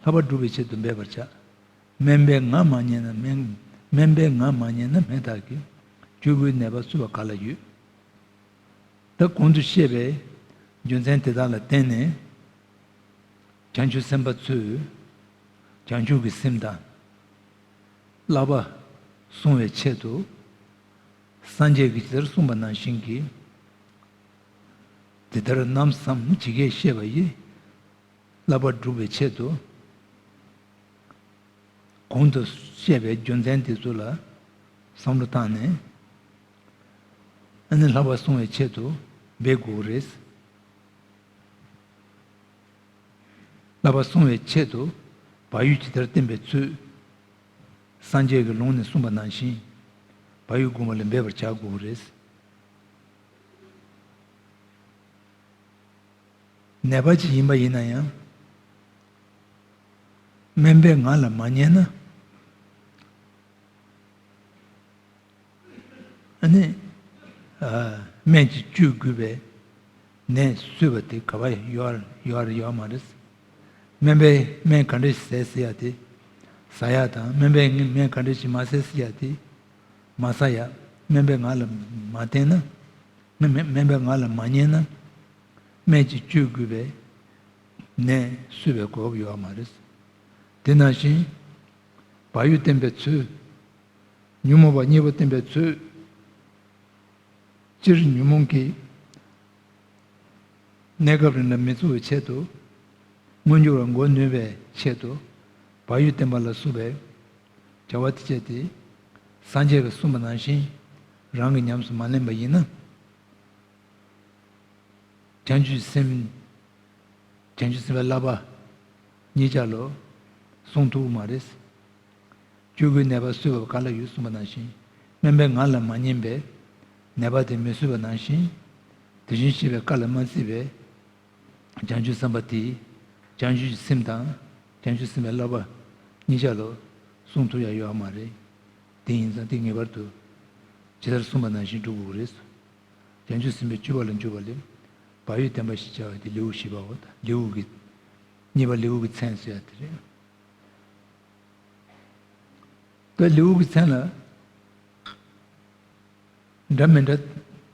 ལྷག་པར་སྒྲུབ་པའི་ཆེད་དུ་འབད་པར་བྱ། དམན་པས་ང་མ་མཉེས་ན་དམན། དམན་པས་ང་མ་མཉེས་ན་དམན་བདག་གིས། སྤྱོད་དགུའི་ནད་པ་གསོ་བ་ག་ལ་ཡོད། ད་གོང་དུ་བཤད་པའི་རྒྱུ་མཚན་དེ་དག་ལ་བརྟེན་ནས། བྱང་ཆུབ་སེམས་དཔའ་ཚོས་བྱང་ཆུབ་ཀྱི་སེམས་དང་། བསླབ་པ་སྲུང་བའི་ཆེད་དུ། སངས་རྒྱས་ཀྱིས་ཇི་ལྟར་གསུངས་པ་ནང་བཞིན་གྱི། དེ་ལྟར་རྣམ་བསམས་ཇི་སྐད་བཤད་པ་ཡིས། བསླབ་པ་སྒྲུབ་པའི་ཆེད་དུ། གོང་དུ་བཤད་པའི་རྒྱུ་མཚན་དེ་ཚོ་ལ་བསམ་བློ་བཏང་ནས། ཨ་ནི་བསླབ་པ་སྲུང་བའི་ཆེད་དུ་འབད་དགོས་རེད། བསླབ་པ་སྲུང་བའི་ཆེད་དུ་བག་ཡོད་ཇི་ལྟར་བསྟེན་པའི་ཚུལ། སངས་རྒྱས་ཀྱི་ལུང་ནས་གསུངས་པ་ནང་བཞིན། བག་ཡོད་བསྒོམ་པ་ལ་འབད་པར་བྱ་དགོས་རེད། ནད་པ་ཅིག་ཡིན་པ་ཡིན་ན་ཡང་ སྨན་པས་ང་ལ་མ་ཉན་ན། ཨ་ནི། ཨ། སྨན་གྱི་བཅུད་བསྒུལ་བས་ནད་གསོས་པ་དེ་ག་པར་ཡོད་ཡོད་ཡོད་མ་རེད། སྨན་པས་སྨན་ག་འདྲ་ཞིག་བཟས་ཟེར་ཡ་དེ་ཟ་ཡ་དང་། སྨན་པས་སྨན་ག་འདྲ་ཞིག་མ་བཟས་ཟེར་ཡ་དེ་མ་ཟ་ཡ། སྨན་པས་ང་ལ་མ་བསྟན་ན། སྨན་སྨན་པས་ང་ལ་མ་ཉན་ན། སྨན་གྱི་བཅུད་བསྒུལ་བས་ནད་གསོས་པའི་གོ་སྐབས་ཡོད་མ་རེད། དེ་ནང་བཞིན་བག་ཡོད་བསྟེན་པའི་ཚུལ། ཉོན་མོངས་པ་གཉིས་པོ་བསྟེན་པའི་ཚུལ། སྤྱིར་ཉོན་མོངས་ཀྱི་གནས་སྐབས་རིང་ལ་མི་ཚུགས་པའི་ཆེད་དུ། མངོན་གྱུར་བ་མགོ་ནོན་པའི་ཆེད་དུ། བག་ཡོད་བསྟེན་པ་ལ་སོགས་པའི་བྱ་བ་དེ་བྱས་ཏེ། སངས་རྒྱས་ཀྱིས་གསུངས་པ་ནང་བཞིན་རང་གིས་ཉམས་སུ་མ་ལེན་པ་ཡིན་ན། བྱང་ཆུབ་སེམས། བྱང་ཆུབ་སེམས་དཔའི་བསླབ་པ་གཉིས་ཆ་ལོ། སྲུང་ཐུབ་མ་རེད། བཅོས་དགོས་ནད་པ་གསོས་པ་ག་ལ་ཡོད་གསུངས་པ་ནང་བཞིན། སྨན་པས་ང་ལ་མ་ཉན་པས་ནད་པ་དེ་མི་གསོས་པ་ནང་བཞིན། དེ་བཞིན་གཤེགས་པའི་བཀའ་ལ་མ་བརྩིས་པས། བྱང་ཆུབ་སེམས་དཔའ་དེས་བྱང་ཆུབ་ཀྱི་སེམས་དང་། བྱང་ཆུབ་སེམས་དཔའི་བསླབ་པ་གཉིས་ཆ་ལོ། སྲུང་ཐུབ་ཡ་ཡོད་མ་རེད། དེ་ཡིན་ཙང་དེ་ངེས་པར་དུ་ཇི་ལྟར་གསུངས་པ་ནང་བཞིན་སྒྲུབ་དགོས་རེད། བྱང་ཆུབ་སེམས་དཔའི་སྤྱོད་པ་ལ་འཇུག་པ་ལས། བག་ཡོད་བསྟེན་པ་ཞེས་བྱ་བ་དེ་ལེའུ་བཞི་པའོ། ད་ལེའུ་གི། གཉིས་པ་ལེའུ་གི་མཚན་ཟེར་ཡ་དེ་རེད། ད་ལེའུ་གི་མཚན་ལ་འདྲ་མི་འདྲ།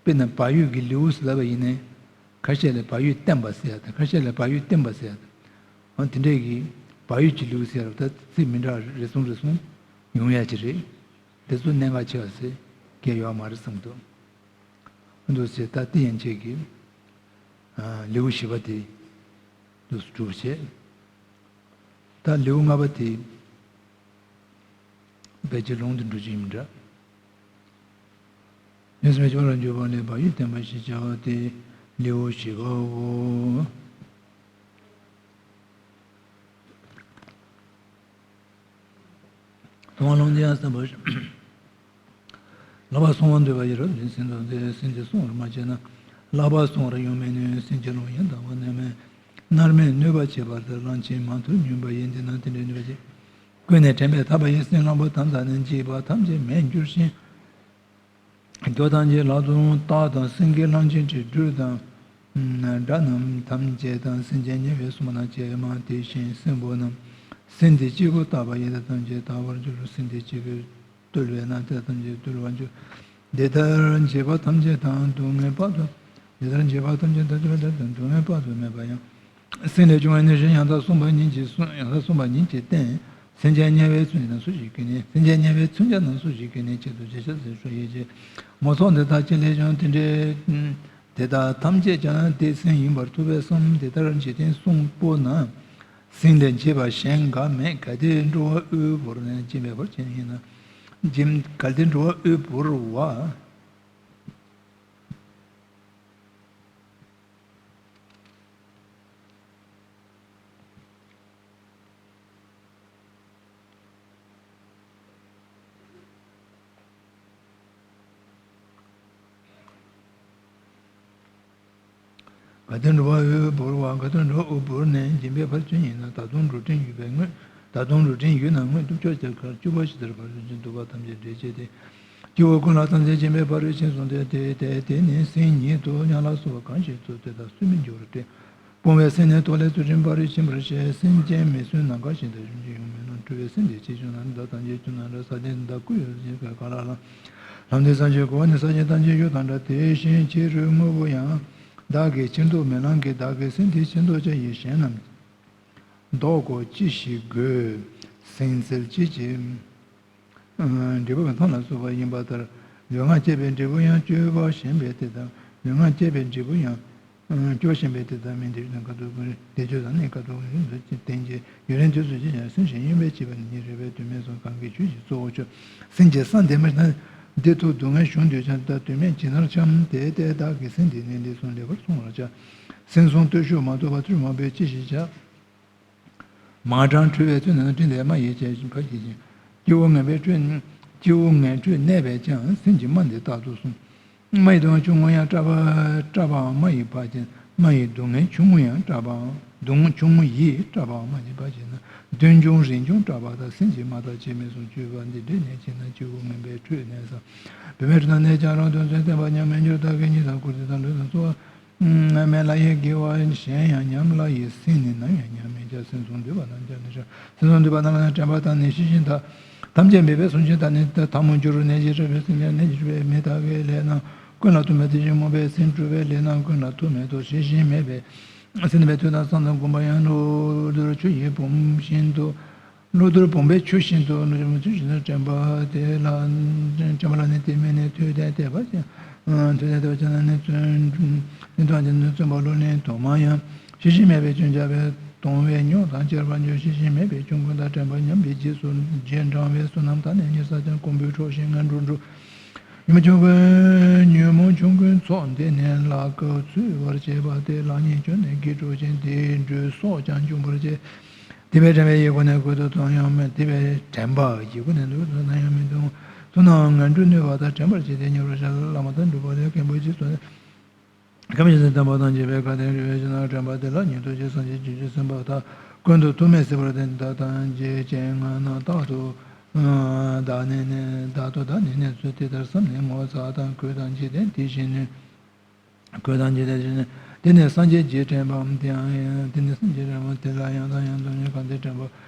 དཔེར་ན་བག་ཡོད་ཀྱི་ལེའུ་ཟེར་ལབ་པ་ཡིན་ནའི། ཁ་ཤས་ལ་བག་ཡོད་བསྟེན་པ་ཟེར་ཡ་དང་། ཁ་ཤས་ལ་བག་ཡོད་བསྟེན་པ་ཟེར་ཡ་དང་། འོ་དེ་འདྲས་ཀྱི་བག་ཡོད་ཀྱི་ལེའུ་ཟེར་ཡ་ད་ཚིག་མི་འདྲ་རེ་ཟུང་རེ་ཟུང་ཡོང་ཡ་ཅིག་རེད། དེ་ཚོ་གནད་འགག་ཆེ་བ་ཟེར་གྱི་ཡོད་མ་རེད་བསམ་འདུག་འདུག་ཟེར། ད་དེ་ཡན་ཆད་ཀྱི། ཨ། ལེའུ་བཞི་པ་དེ་འདུག་སེ་གྲུབ་བྱས། ད་ལེའུ་ལྔ་པ་དེ་ཕལ་ཆེར་ལུང་དུ་འགྲོ་རྒྱུ་ཡིན་འདྲ། ཉོན་སེམས་ལ་སྐྱོ་བར་འགྱུར་བ་ལས་བག་ཡོད་བསྟེན་པ་ཞེས་བྱ་བ་སྟེ། ལེའུ་བཞི་པའོ། གསང་བ་ལྷུན་གྱིས་གསལ་བར། ལྷག་པར་གསང་བ་འདོད་པ་ཡིས་རབ་བརྒྱུད་སེམས་ཙམ་སྟེ། སེམས་ཅན་གསང་བར་མ་བྱས་ན། ལྷག་པར་གསང་བར་ཡོང་མི་ནུས། སེམས་ཅན་ལུང་ཡང་དག་པར་གནས་མེད། མནར་མེད་གནོད་པ་བྱེད་པ་ལྟར། གླང་ཆེན་མ་ཐུབ་ཉོན་པ་ཡིས། འདི་ན་དེ་འདྲའི་ནུས་པ་ཅན། ཀུན་ནས་དྲན་པས་ཐག་པ་ཡིས། སེམས་བླང་པོ་དམ་བཅའ་ནས། འཇིགས་པ་ཐམས་ཅད་མེད་འགྱུར་ཞིང་། སྐྱོ་ཐམས་ཅད་ལག་ཏུ་བཏགས་དང་། སེང་གེ་གླང་ཆེན་འཁྲིད་སྦྲུལ་དང་། དགྲ་རྣམས་ཐམས་ཅད་དང་། སེམས་ཅན་དམྱལ་བའི་སྲུང་མ་རྣམས། ཀྱེ་མ་དེ་བཞིན་སྲིན་པོ་རྣམས། སེམས་དེ་གཅིག་པུ་བཏགས་པ་ཡིས། དེ་ཐམས་ཅད་དག་པར་འགྱུར། སེམས་དེ་གཅིག་པུས་བཏུལ་བས་ན། དེ་ཐམས་ཅད་བཏུལ་བར་འགྱུར། འདི་ལྟར་འཇིགས་པ་ཐམས་ཅད་དང་། སྡུག་བསྔལ་དཔག་ཏུ། འདི་ལྟར་འཇིགས་པ་ཐམས་ཅད་དང་། སྡུག་བསྔལ་དཔག་ཏུ་མེད་པ་ཡང་། སེམས་ལས་བྱུང་བའི་གནོད་བྱེད་ཡང་དག་གསུངས་པ་ཉིད་ཀྱིས་གསུངས། ཡང་དག་གསུངས་པ་ཉིད་ཀྱིས་བསྟན། སེམས་ཅན་དམྱལ་བའི་མཚོན་ཆ་རྣམས་སུ་ཞིག་གྱུར་ནས། སེམས་ཅན་དམྱལ་བའི་མཚོན་ཆ་རྣམས་སུ་ཞིག་གྱུར་ནས། ཆེད་དུ་ཅི་བྱ་ཟེར་ཞུ་ཡི་ཅེས། མོ་ཚོགས་འདི་དག་ཅི་ལས་བྱུང་། དེ་འདྲའི་དེ་དག་ཐམས་ཅད་ཀྱང་དེ་སེམས་ཡིན་པར་ཐུབ་པས་སམ། དེ་ལྟར་འཇིག་རྟེན་གསུང་པོ་ན། སེམས་ལས་འབྱེད་པ་གཞན་འགའ་མེད། གལ་ཏེ་འགྲོ་བ་དབུལ་བོར་ནས། སྦྱིན་པའི་ཕར་ཕྱིན་ཡིན་ན། སྦྱིན། གལ་ཏེ་འགྲོ་བ་དབུལ་བོར་བ། གལ་ཏེ་འགྲོ་བ་དབུལ་བོར་བ། གལ་ཏེ་འགྲོ་བ་དབུལ་བོར་ནས། སྦྱིན་པའི་ཕར་ཕྱིན་ཡིན་ན། ད་དུང་འགྲོ་དྲན་ཡོད་པའི་སྔོན། ད་དུང་འགྲོ་དྲན་ཡོད་ན་སྔོན་དུ། ཕྱོགས་བཅུ་ཁར་སྤྱོད་པ་ཇི་ལྟར་ཕར་ཕྱིན་སྡུག་པ་ཐམས་ཅད་བསྒྲལ་བྱེད་དེ། སྐྱེ་བོ་ཀུན་ལ་ཐམས་ཅད་སྦྱིན་པའི་ཕ་རོལ་ཕྱིན་གསུངས་ཏེ། དེ་དེ་དེ་ནི་སེམས་ཉིད་དོ། དམྱལ་ལ་སོགས་པ་གང་ཞིག་ཏུ། དེ་དག་སུན་མི་འབྱིན་པར་སྤྲོད། སྤོང་བའི་སེམས་ནི་ཐོག་ལས་ཚུལ་ཁྲིམས་ཕ་རོལ་ཕྱིན་པར་བཤད། སེམས་ཅན་མི་སྲུན་ནམ་མཁའ་བཞིན་དུ། གཞོམ་གྱིས་ཡོང་མིན་ལ། འཁྲུལ་བའི་སེམས་དེ་ཅི་བྱུང་ན། འདི་དག་ཐམས་ཅད་ཆུ་ནང་འདྲ། ས་སྟེང་འདི་དག་ཀུ་ཡོད་ཅེས་བཀའ་ལ་ལ། ལམ་འདི་བསམ་ཞིང་གོ་བ་ནི། ས་ཆེན་ཐམས་ཅད་གཡུ་དང་འདྲ། དེ་བཞིན་ཕྱི་རོལ་དངོས་པོ་ཡང་། བདག་གིས་ཕྱིར་ལྡོག་མི་ལང་གི། བདག་གི་སེམས་དེ་ཕྱིར་ལྡོག་བྱ་ཡི་གཞན་རྣམས། བཟློག་གོ་ཅི་ཞིག་དགོས། སེམས་འཚལ་ཅི་ཞིག་འབྲས་བུ་མཐོང་ལ་སོགས་པ་ཡིན་པ་ལྟར། ལུས་ངག་བཅས་པའི་འབྲས་བུ་ཡང་། སྤྱོད་པ་ཞན་པས་དེ་དག་ལུས་ངག་བཅས་པའི་འབྲས་བུ་ཡང་། སྤྱོད་པ་ཞན་པས་དེ་དག་མིན། དེ་ཆོས་དང་ནི་ཁ་ཐུག་ཀུན། དེ་ཆོས་དང་ནི་ཁ་ཐུག་ཀུན་རིང་དུ་བསྟན་གྱི། ཡུན་རིང་དུས་སུ་ཅི་ཡང་སེམས་ཤིང་གཡེངས་པས་བྱས་པ་ནི། རེ་བའི་དོན་མེད་སོགས་གང་གིས་ཆོས་ཀྱི་གཙོ་བོ་ཆོད། སེམས་ཀྱི་ས་འདི་མ་ན། འདི་ཐོག་སྡུག་བསྔལ་བྱུང་འདོད་ཀྱང་། ད་དོན་མེད་ཇི་ལྟར་འཁྱམས། དེ་ལྟས་བདག་གི་སེམས་འདི་ནི། འདི་གསུང་ལེགས་པར་བསྲུང་བར་བྱ། སེམས་བསྲུང་བརྟུལ་ཞུགས་མ་ཐོབ་པ། བརྟུལ་མང་པོས་ཅི་ཞིག་བྱ། མ་དྲང་ཁྲོ་བའི་ཚུལ་ནི། སྤྲིན་ལས་མ་ཡིས་བྱས་ཤིང་ཕར་བཞིན་ཕྱིན། སྐྱེ་བོ་ངན་པའི་ཁྲོད། སྐྱེ་བོ་ངན་ཁྲོད་གནས་པས་ཀྱང་། སེམས་ཀྱི་རྨ་འདི་རྟག་ཏུ་བསྲུང་། རྨ་ཡི་སྡུག་བསྔལ་ཆུང་ངུ་ཡང་། བསྐྲད་པ་བསྐྲད་པའང་རྨ་ཡི་བག་ཅན། རྨ་ཡི་སྡུག་བསྔལ་ཆུང་ངུ་ཡང་། བསྐྲད་པའང་ གདུང་ཆུང་ངུ་ཡིས་སྐྲག་པའང་མ་བྱེད་པ་བྱས་ན། གདོན་ཆུང་རིན་ཆུང་སྐྲག་པ་དང་། སེམས་ཀྱིས་མ་དག་སྐྱེ་མེད་གསུམ། སྤྱོད་པ་འདི་འདྲས་ནས་བྱས་ན། སྐྱེ་བོ་ངན་པའི་ཁྲོད་ནས་སངས། བུད་མེད་ཁྲོད་ན་གནས་ཀྱང་རང་དོན་མཚོན། བསྟན་པ་ཉམས་མི་འགྱུར། བདག་གིས་སྙིང་དང་བཀུར་སྟི་དང་། ལུས་དང་གསོལ་བ་མེད་ལ་ཡང་། དགེ་བ་གཞན་ཡང་ཉམས་ལ་ཡི། སྲིད་ནི་ནམ་ཡང་ཉམས་མི་བྱ། སེམས་བཟུང་འདོད་པ་རྣམས་ཀྱང་ནི་བྱ། སེམས་བཟུང་འདོད་པ་རྣམས་ཀྱང་དྲན་པ་དང་ནི། ཤེས་བཞིན་དག་ཐམས་ཅད་མེད་པས་བཟུང་ཞིང་དག་ནི་ཐལ་མོ་སྦྱོར། གནས་བཞི་སྤྲུལ་པའི་སེམས་ཀྱང་གནས་བཞི་སྤྲུལ་པའི་མི་དག་གི་ལས་རྣམས་ཀུན་ལ་ཐུག་མེད། དེ་བཞིན་མུན་པའི་སེམས་སྤྲུལ་པའི་ལས་རྣམས་ཀུན་ལ་ཐུག་མེད་དོ། ཤེས་བཞིན་མེད་པའི་སེམས་ནི་བས་ཐོས་དང་བསམ་དང་སྒོམ་པ་ཡང་། བློ་ལྡུར་ཆུ་ཡི་བུམ་བཞིན་དུ། བློ་ལྡུར་བུམ་པའི་ཆུ་བཞིན་དུ། བློ་ཆུ་བཞིན་དུ་དྲན་པ་དེ་ལ། དྲན་པ་ལ་ནི་དེ་མིན་ནི་ཐོས་དང་ཐོས་པ་ཅན། ཐོས་དང་ཐོས་པ་ཅན་ལ་ནི་བརྩོན། ནི་དོན་ཅན་ནི་བརྩོན་པ་བློ་ལྡན་དུ་མ་ཡང་། ཤེས་བཞིན་མེད་པའི་སྐྱོན་བྱ་བས་གདུང་བས་རྙོག་དང་བཅས་པར་འགྱུར། ཤེས་བཞིན་མེད་པའི་སྐྱོན་ཀུན་དང་དྲན་པ་ཉམས་པའི་རྗེས་སུ་རྗེས་འབྲང་བའི་བསོད་ནམས་དག་ནས་ཉེར་བསགས་ཀྱང་། ཀོང་བུའི་གྲོགས་བཞིན་ངན་འགྲོར་འགྲོ། ཉོན་མོངས་ཆུང་ཀུན་ཉོན་མོངས་ཆུང་ཀུན་ཚོགས་འདི་ནི་ལ་ཀ་ཚུད་པར་བྱེད་པ་སྟེ། ལེགས་ཉེས་སྐྱོན་ནི་དགེ་གྲོགས་ཅན། དེ་འདྲའི་སྲོག་ཀྱང་འཇོམས་པར་བྱེད། དེ་བས་དྲན་པ་ཡིས་ཀུན་ནས་ཀུན་ཏུ་བཏང་ཡང་མི། དེ་བས་དྲན་པ་ཡིས་ཀུན་ནས་ཀུན་ཏུ་བཏང་ཡང་མི་འདུག་ཐུབ་ནའང་ངན་འགྲོར་གནས་པ་དང་། དྲན་པར་བྱས་ཏེ་ཉེ་བར་བཞག་བླ་མ་དང་འགྲུབ་པ་ལས། མཁན་པོ་རྗེས་སུ། མཁན་པོ་རྗེས་སུ་བསྟན་པ་དང་བཅས་པའི་བཀའ་དྲིན་རེ་བས་བྱས་ན། དྲན་པ་དེ་ལ་ཉིད་དུ་བྱེད། སངས་རྒྱས་བྱང་ཆུབ་སེམས་དཔའ་དག་ཀུན་ཏུ་ཐུགས་མེད་གཟིགས་པ་དེ་དག་དང་། འཇིགས་ཆེན་ལྔ་རྣམས་རྟག་ཏུ་བདག་ནི་ནི། བདག་ཏུ་བདག་ནི་གནས་ཚུལ་དེ་ལྟར་བསམས་ནས་ངོ་མཚར་དང་། གོས་དང་འཇིག་རྟེན་དེ་བཞིན་ནི། གོས་དང་འཇིག་རྟེན་དེ་བཞིན་ནི། དེ་ནི་སངས་རྒྱས་ཀྱི་དྲན་པའམ། དེ་ཡང་དེ་ནི་སངས་རྒྱས་དྲན་པའམ། དེ་ལ་ཡང་དང་ཡང་དུ་ནི་གང་དེ་དྲན་པ་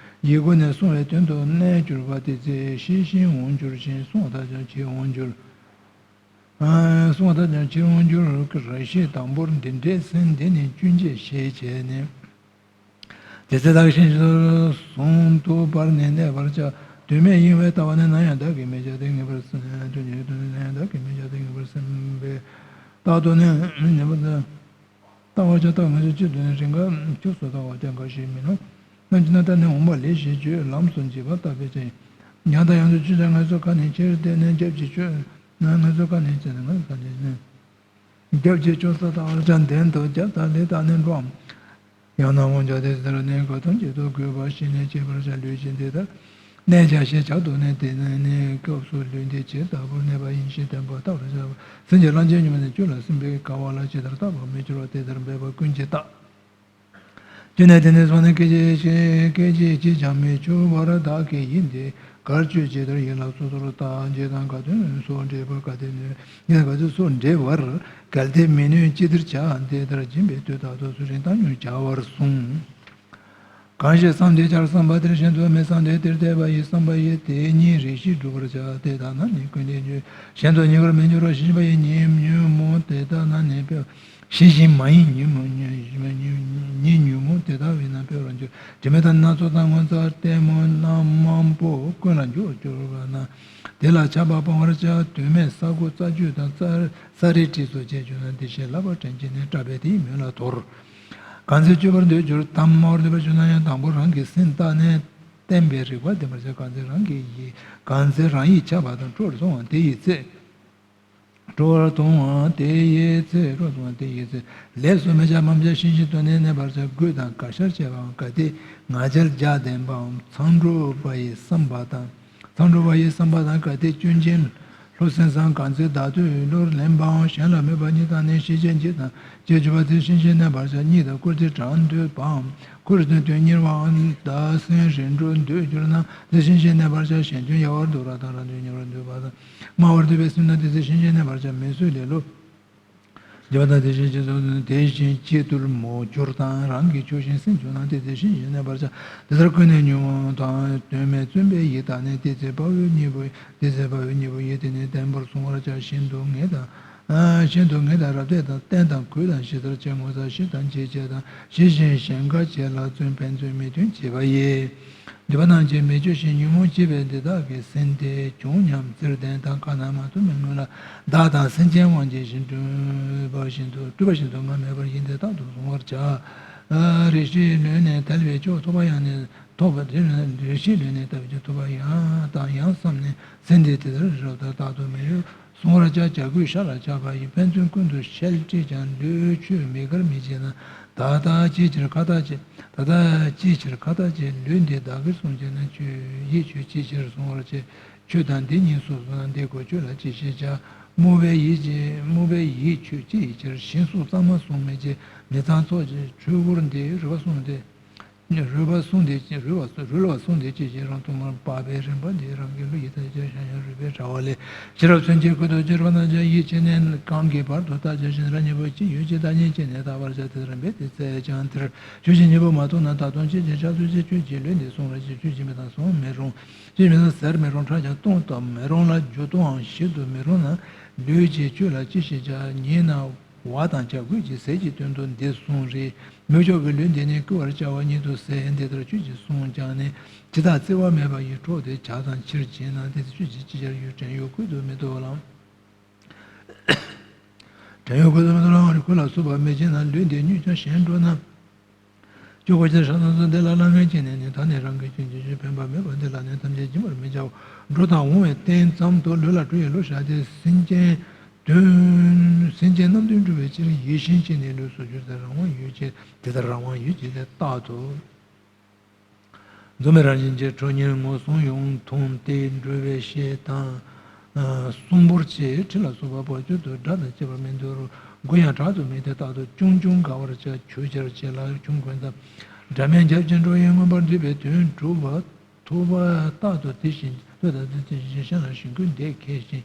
ཡིས་ཀུན་ནས་བསྲུང་བའི་དོན་དུ་གནས་གྱུར་པ་དེ་ཚེ་ཤེས་བཞིན་འོང་འགྱུར་ཞིང་། བསྲུང་བ་དག་ཀྱང་ཕྱིར་འོང་འགྱུར། ཨ་བསྲུང་བ་དག་ཀྱང་ཕྱིར་འོང་འགྱུར། རེ་ཞིག་དང་པོར་འདི་འདྲའི་སེམས་འདི་ནི་སྐྱོན་ཅན་ཞེས་བྱས་ནས། དེ་ཚེ་བདག་གིས་ཤེས་བཞིན་དུ་ཟུང་དུ་སྦར་ནས་གནས་པར་བྱ། དོན་མེད་གཡེང་བས་ལྟ་བ་ནི། ནམ་ཡང་བདག་གིས་མི་བྱ་སྟེ་ངེས་པར་སེམས། དོན་མེད་གཡེང་བས་ལྟ་བ་ནི། ནམ་ཡང་བདག་གིས་མི་བྱ་སྟེ་ངེས་པར་སེམས་པས། རྟག་ཏུ་ནི་ཉེས་པ་དང་། ལྟ་བར་བྱ། རྟག་ངེས་སུ་ཅི་སྟེ་ནི། རིང་ག་ཕྱོགས་སུ་ལྟ་བ་སྟེ་འགའ་ཞིག་མིན་ནོ། ནམ་ཅིག་ན་ད་ནི་འོངས་པ་ལས་ཞེས་བརྗོད། ལམ་སོགས་འཇིགས་པ་ལྟ་བུའི་ཚེ། ཡང་དང་ཡང་དུ་ཅི་བྱ་ངལ་གསོ་ག་ནས་ཁྱེར། དེ་ནི་སྐྱབས་ཀྱི་ཆོས་ངལ་གསོ་ག་ནས་ཁྱེར། ངལ་གསོ་ག་ནས་ཁྱེར། སྐྱབས་ཀྱི་ཆོས་ས་ལྟ་བར་བྱ། མདུན་དུ་རྒྱབ་དང་ལེགས་དང་ནི་འགྲོའམ། ཡང་ན་འོང་བྱ་སྟེ་ཟེར་ནས། གོས་ཐམས་ཅད་དུ་གུས་པ་བྱས་ནས་བྱེད་པར་བྱ། ལུས་ཀྱི་འདི་ལྟར་གནས་བྱ་ཞེས་བྱ་དོ་ནི། དེ་ནི་སྐབས་སུ་ལུས་འདི་ཇི་ལྟ་བུར་གནས་པ་ཡིན་ཞེས་བསྟན་པ་ལྟ་བར་བྱ། སེམས་ཀྱི་རླན་ཅན་ཉོན་མོངས་ནི་བཅུ་ལ་སེམས་པའི་དགའ་བ་ལ་ཇི་ལྟར་བལྟ་བར་མི་འགྱུར་བ་དེ་ལྟར་འབད་པ་ཀུན་གྱིས་བལྟ། དེ་ནས་དེ་ནས་སོང་ནས་སྐད་ཅིག་སྐད་ཅིག་གཅིག་ཀྱང་མི་འཆུགས་པར་བདག་གི་ཡིད་འདི་གར་སྤྱོད་ཇི་ལྟར་ཡིད་ལ་སོ་སོར་བལྟ། འཇིགས་དང་དགའ་སྟོན་སོགས་འདྲེས་པར་ག་དེ་ནུས། འཇིགས་དང་དགའ་སྟོན་སོགས་འདྲེས་པར་གལ་ཏེ་མི་ནུས་ཅི་བདེར་བྱ། དེ་ལྟར་སྦྱིན་པའི་དུས་དག་ཏུ་ཚུལ་ཁྲིམས་བཏང་སྙོམས་བྱ་བར་གསུངས། གང་ཞིག་བསམས་ཏེ་བྱར་བསམ་པ་དེར་གཞན་དུ་མི་བསམ་སྟེ། དེར་གཏད་པ་ཡི་བསམ་པ་ཡིས་དེ་ཉིད་རེ་ཞིག་བསྒྲུབ་པར་བྱ། དེ་ལྟ་ན་ནི་ཀུན་ལས་འགྱུར། གཞན་དུ་ཉེ་བར་མི་འགྱུར་རོ། ཤེས་བཞིན་པ་ཡི་ཉོན་མོངས་དེ་ལྟ་ན་ནི་འཕེལ། ཤེས་བཞིན་མ་ཡི་ཉོན་མོངས་ཉོན་ཉོན་ཉོན་ཉོན་མོངས་དེ་ལྟ་བས་ན་འཕེལ་བར་འགྱུར། དྲི་མ་དང་སྣ་ཚོགས་དང་ངོ་མཚར་ལྟད་མོ་རྣམས་མང་པོ་ཀུན་ལ་འཇུག་གྱུར་པ་ན། དེ་ལ་ཆགས་པ་སྤང་བར་བྱ། དོན་མེད་ས་རྐོ་རྩྭ་གཅོད་དང་། རྩྭ་རྩྭ་རའི་དྲི་སོགས་བྱེད་གྱུར་ན། དེ་བཞིན་བསླབ་པ་དྲན་བྱས་ནས། སྐྲག་པས་དེའི་མོད་ལ་དོར། གང་ཚེ་སྤྱོད་པར་འདོད་གྱུར་ཏམ། སྨྲ་བར་འདོད་པར་གྱུར་ན་ཡང་། དང་པོ་རང་གི་སེམས་བརྟགས་ནས་བསྟན་པའི་རིགས་པ་བསྟེན་པར་བྱ། གང་ཚེ་རང་གི་ཡིད། གང་ཚེ་རང་ཡིད་ཆགས་པ་དང་། སྤྲོ་བར་མཐོང་བ་དེ་ཡི་ཚེ། སྤྲོ་བར་མཐོང་བ་དེ་ཡི་ཚེ། སྤྲོ་བར་མཐོང་བ་དེ་ཡི་ཚེ། ལས་སུ་མི་བྱ་བར་བྱ། ཤེས་བཞིན་དུ་ནི་གནས་པར་བྱ། རྒུད་དང་གར་ཤར་བྱེད་པའམ། གལ་ཏེ་ང་རྒྱལ་རྒྱག་ལྡན་པའམ། མཚང་འབྲུ་བ་ཡི་བསམ་པ་དང་། མཚང་འབྲུ་བ་ཡི་བསམ་པ་དང་། གལ་ཏེ་སྐྱོན་ཅན་བློ་སེམས་བཟང་། གང་ཚེ་བདག་བསྟོད་བློར་ལེན་པའམ། གཞན་ལ་སྨོད་པ་གཉིས་དང་ནི། ཤེས་བྱའི་འཇིགས་དང་བཅས་གྱུར་པ་དེ། ཤེས་བཞིན་གནས་པར་བྱ། གཉིད་དང་བཀུར་སྟི་དྲག་འདོད་པའམ། ཁུར་དང་དོན་གཉེར་བའམ། བདག་སེམས་རིག་འགྲོ་འདོད་གྱུར་ན། དེ་ཤེས་བཞིན་གནས་པར་བྱ། གཞན་སྐྱོན་གཡོ་བར་འདོད་པ་དང་། རང་དོན་གཉེར་བར་འདོད་པ་དང་། སྨྲ་བར་འདོད་པའི་སེམས་དང་། དེ་ཚེ་ཤེས་བཞིན་གནས་པར་བྱ། མི་གསོད་ལེ་ལོ་རྒྱག་པ་དང་། དེ་བཞིན་ཅི་ལྟར་མོ་གྱུར་དང་། རང་གི་ཕྱོགས་ཞེན་སེམས་བྱུང་ན། དེ་ཚེ་ཤེས་བཞིན་གནས་པར་བྱ། དེ་ལྟར་ཀུན་ནས་ཉོན་མོངས་དང་། དོན་མེད་བརྩོན་པས་ཡིད་བརྟགས་ནས། དེ་ཚེ་དཔའ་བོའི་སྙིང་པོ། དེ་ཚེ་དཔའ་བོའི་སྙིང་པོ་ཡིས་དེ་ནི་བརྟན་པོར་བཟུང་བར་བྱ། གཞན་དུ་ངེས་དང་། གཞན་དུ་ངེས་དང་། རབ་བརྟན་དང་། བརྟན་དང་གུས་དང་། ཞི་དང་བྱེད། ངོ་མཚར་ཞི་དང་བྱེད། བྱེད་དང་ཞི་ཞིང་གཞན་དགའ་བྱེད་ལ་བརྩོན། ཕན་ཚུན་མི་མཐུན་བྱེད་པ་ཡི། འདོད་པ་རྣམས་ཀྱིས་མི་སྐྱོ་ཞིང་། ཉོན་མོངས་སྐྱེས་པས་འདི་དག་གི། སེམས་དེ་བྱུང་སྙམ་བཙིར་ལྡན་དང་། གང་ན་མ་ཐོན་པའི་སྔོན་ལ། བདག་དང་སེམས་ཅན་དབང་བྱས་ཤིང་། སྤྲུལ་པ་བཞིན་དུ་སྤྲུལ་པ་བཞིན་དུ་ང་མེད་པར་ཡིད་འདི་རྟག་ཏུ་བཟུང་བར་བྱ། རེ་ཞིག་ལུས་ནས་ཐལ་བའི་སྐྱོ། ཐོབ་པ་ཡང་ནི་ཐོབ་པ་དེ། རེ་ཞིག་ལུས་ནས་ཐལ་བའི་སྐྱོ། ཐོབ་པ་ཡང་དང་ཡང་བསམས་ནས། སེམས་དེ་དེ་ལྟར་རབ་ཏུ་རྟག་ཏུ་མི་གཡོ། བཟུང་བར་བྱ། བྱ་རྒོད་ཤ་ལ་ཆགས་པ་ཡི། ཕན་ཚུན་ཀུན་ཏུ་ཤེད་སྤྲད་ཀྱང་། ལུས་ཆོས་མི་དགར་མི་བྱེད་ན། ད་ལྟ་ཅིའི་ཕྱིར་ཁ་ཏ་བྱེད། ད་ལྟ་ཅིའི་ཕྱིར་ཁ་ཏ་བྱེད། ལུས་འདི་བདག་གིར་བཟུང་བྱས་ན། ཁྱོད་ཡིད་ཁྱོད་ཅིའི་ཕྱིར་བཟུང་བར་བྱེད། ཆོས་དང་འདི་གཉིས་སོ་སོ་ན། འདི་གོ་ཆོད་ལ་ཅི་ཞེས་བྱ། དམུ་པའི་ཡིད་ཀྱིས་དམུ་པའི་ཡིད་ཆོས་ཅི་ཡིས་ཁྱེར། ཞིང་སོགས་གཙང་མ་སོང་མེད་ཀྱི། མི་ཚངས་ཚོགས་ཀྱི་ཆོས་སྐོར་འདི། རུས་པ་གསུམ་སྟེ། རུས་པ་གསུམ་སྟེ། རུས་པ་རུས་པ་གསུམ་སྟེ་ཅི་ཞིག་རང་ཐོག་མར་བབས་པའི་རིམ་པ་འདི་རང་གི་བློ་ཡིས་ཐག་བཅད་བཞག་ཡང་རུས་པའི་དྲ་བ་ལས། ཤེས་རབ་མཚོན་ཆའི་ཁུད་དུ་གྱུར་པ་རྣམས་ཀྱང་ཡིད་ཆེས་ནས་གང་གི་བར་དུ་བརྟག་བྱ་ཞིང་། རང་ཉིད་པོ་ཅི་ཡོད་ཅེས་བརྟག་གཉིས་བྱས་ནས་བརྟག་པར་བྱ། དེ་ལྟར་རིམ་པས་དེ་ཚེ་ཀྱང་དེར། ཆོས་ཀྱི་སྙིང་པོ་མ་མཐོང་ན། ད་དུང་ཅི་བྱེད་ཕྱག་འཚལ་ཅིག། ཆོས་ཀྱི་ལུས་འདི་བསྲུང་བར་བྱེད། ཆོས་ཀྱིས་མི་བཏང་བསྲུང་མི་རུང་། ཆོས་ཀྱིས་མི་བཏང་ཟེར་མི་རུང་། ཁྲག་ཀྱང་གཏོང་དུ་མི་རུང་ལ། རྒྱུ་གཏོང་བའང་ཞིག་ཏུ་མི་རུང་ན། ལུས་ཀྱི་ཆོས་ལ་ཅི་ཞིག་བྱ། ཉེས་ན་བ་དང་བྱ་རྒོད་ཀྱི་ཟས་ཀྱི་དོན་དུ་འདི་གསུངས་རེད། མི་མཆོག་གི་ལུས་འདི་ནི་བསྐུལ་བར་བྱ་བ་ཉིད་དུ་ཟད། འདི་ལྟར་ཆོས་ཀྱིས་བསྲུངས་ཀྱང་ནི། ཇི་ལྟར་བརྩེ་བ་མེད་པ་ཡི་གྲོགས་དེ། བྱ་དང་ཕྱིར་བྱེད་ན། དེ་ཚེ་ཆོས་ཀྱིས་ཅི་བྱར་ཡོད། བྲན་གཡོག་ཁུར་དུ་མི་ཐུབ་ལ། བྲན་གཡོག་ཁུར་དུ་མི་ཐུབ་ལ། ཁུར་ལ་སོགས་པ་མི་བྱེད་ན། ལུས་འདི་ཉོས་ཀྱང་གཞན་འགྲོ་ན། ཆོས་གོས་ཆ་བཞག་ན་སོགས་འདི་ལ་བླ་ངན་བྱས་ནས་ནི། ད་ནི་རང་གི་སྐྱོན་གྱིས་ཆོས་ཕན་པ་མེད་པ་འདི་ལ་ནི། ཐམས་ཅད་སྦྱིན་པར་མི་བྱའོ། འགྲོ་དང་འོང་བའི་རྟེན་ཙམ་དུ། ལུས་ལ་གྲོ་ཡི་བློ་བཞག་སྟེ། སེམས་ཅན་དོན། སེམས་ཅན་རྣམས་དོན་སྒྲུབ་པའི་ཕྱིར། ཡིད་བཞིན་བྱས་ནས་ལུས་སུ་གྱུར་ཏེ། རང་དབང་ཡོད་ཅེས། དེ་ལྟར་རང་དབང་ཡོད་ཅེས་དེ་རྟག་ཏུ། འཛུམ་པའི་རང་བཞིན་གྱི་ཁྲོ་གཉེར་ངོ་སྲུང་ཡོངས་ཐུང་སྟེ། འགྲོ་བའི་ཤེས་དང་། ཨ། གསུང་འབོར་ཆེ་ཁྲི་ལ་སོགས་པ་བབ་ཅོལ་དུ་སྒྲ་དང་བཅས་པར་མི་འདོར། མགུ་ཡང་དྲག་ཏུ་མི་སྟེར། རྟག་ཏུ་ཅུང་ཅུང་དགའ་བར་བྱ། ཆུ་སྦྱར་བྱེད་ལ་ཆུང་དགོན་དང་། སྒྲ་སྨན་རྒྱབ་ཅིང་འགྲོ་ཡི་མངོན་པར་འདོད་པའི་དོན་སྒྲུབ་པ། ཐུབ་པ་རྟག་ཏུ་དེ་བཞིན་དུ། ད་དེ་དེ་བཞིན་གཤེགས་ལ་ཞིང་ཀུན་བདེ་མཁས་ཤིང་།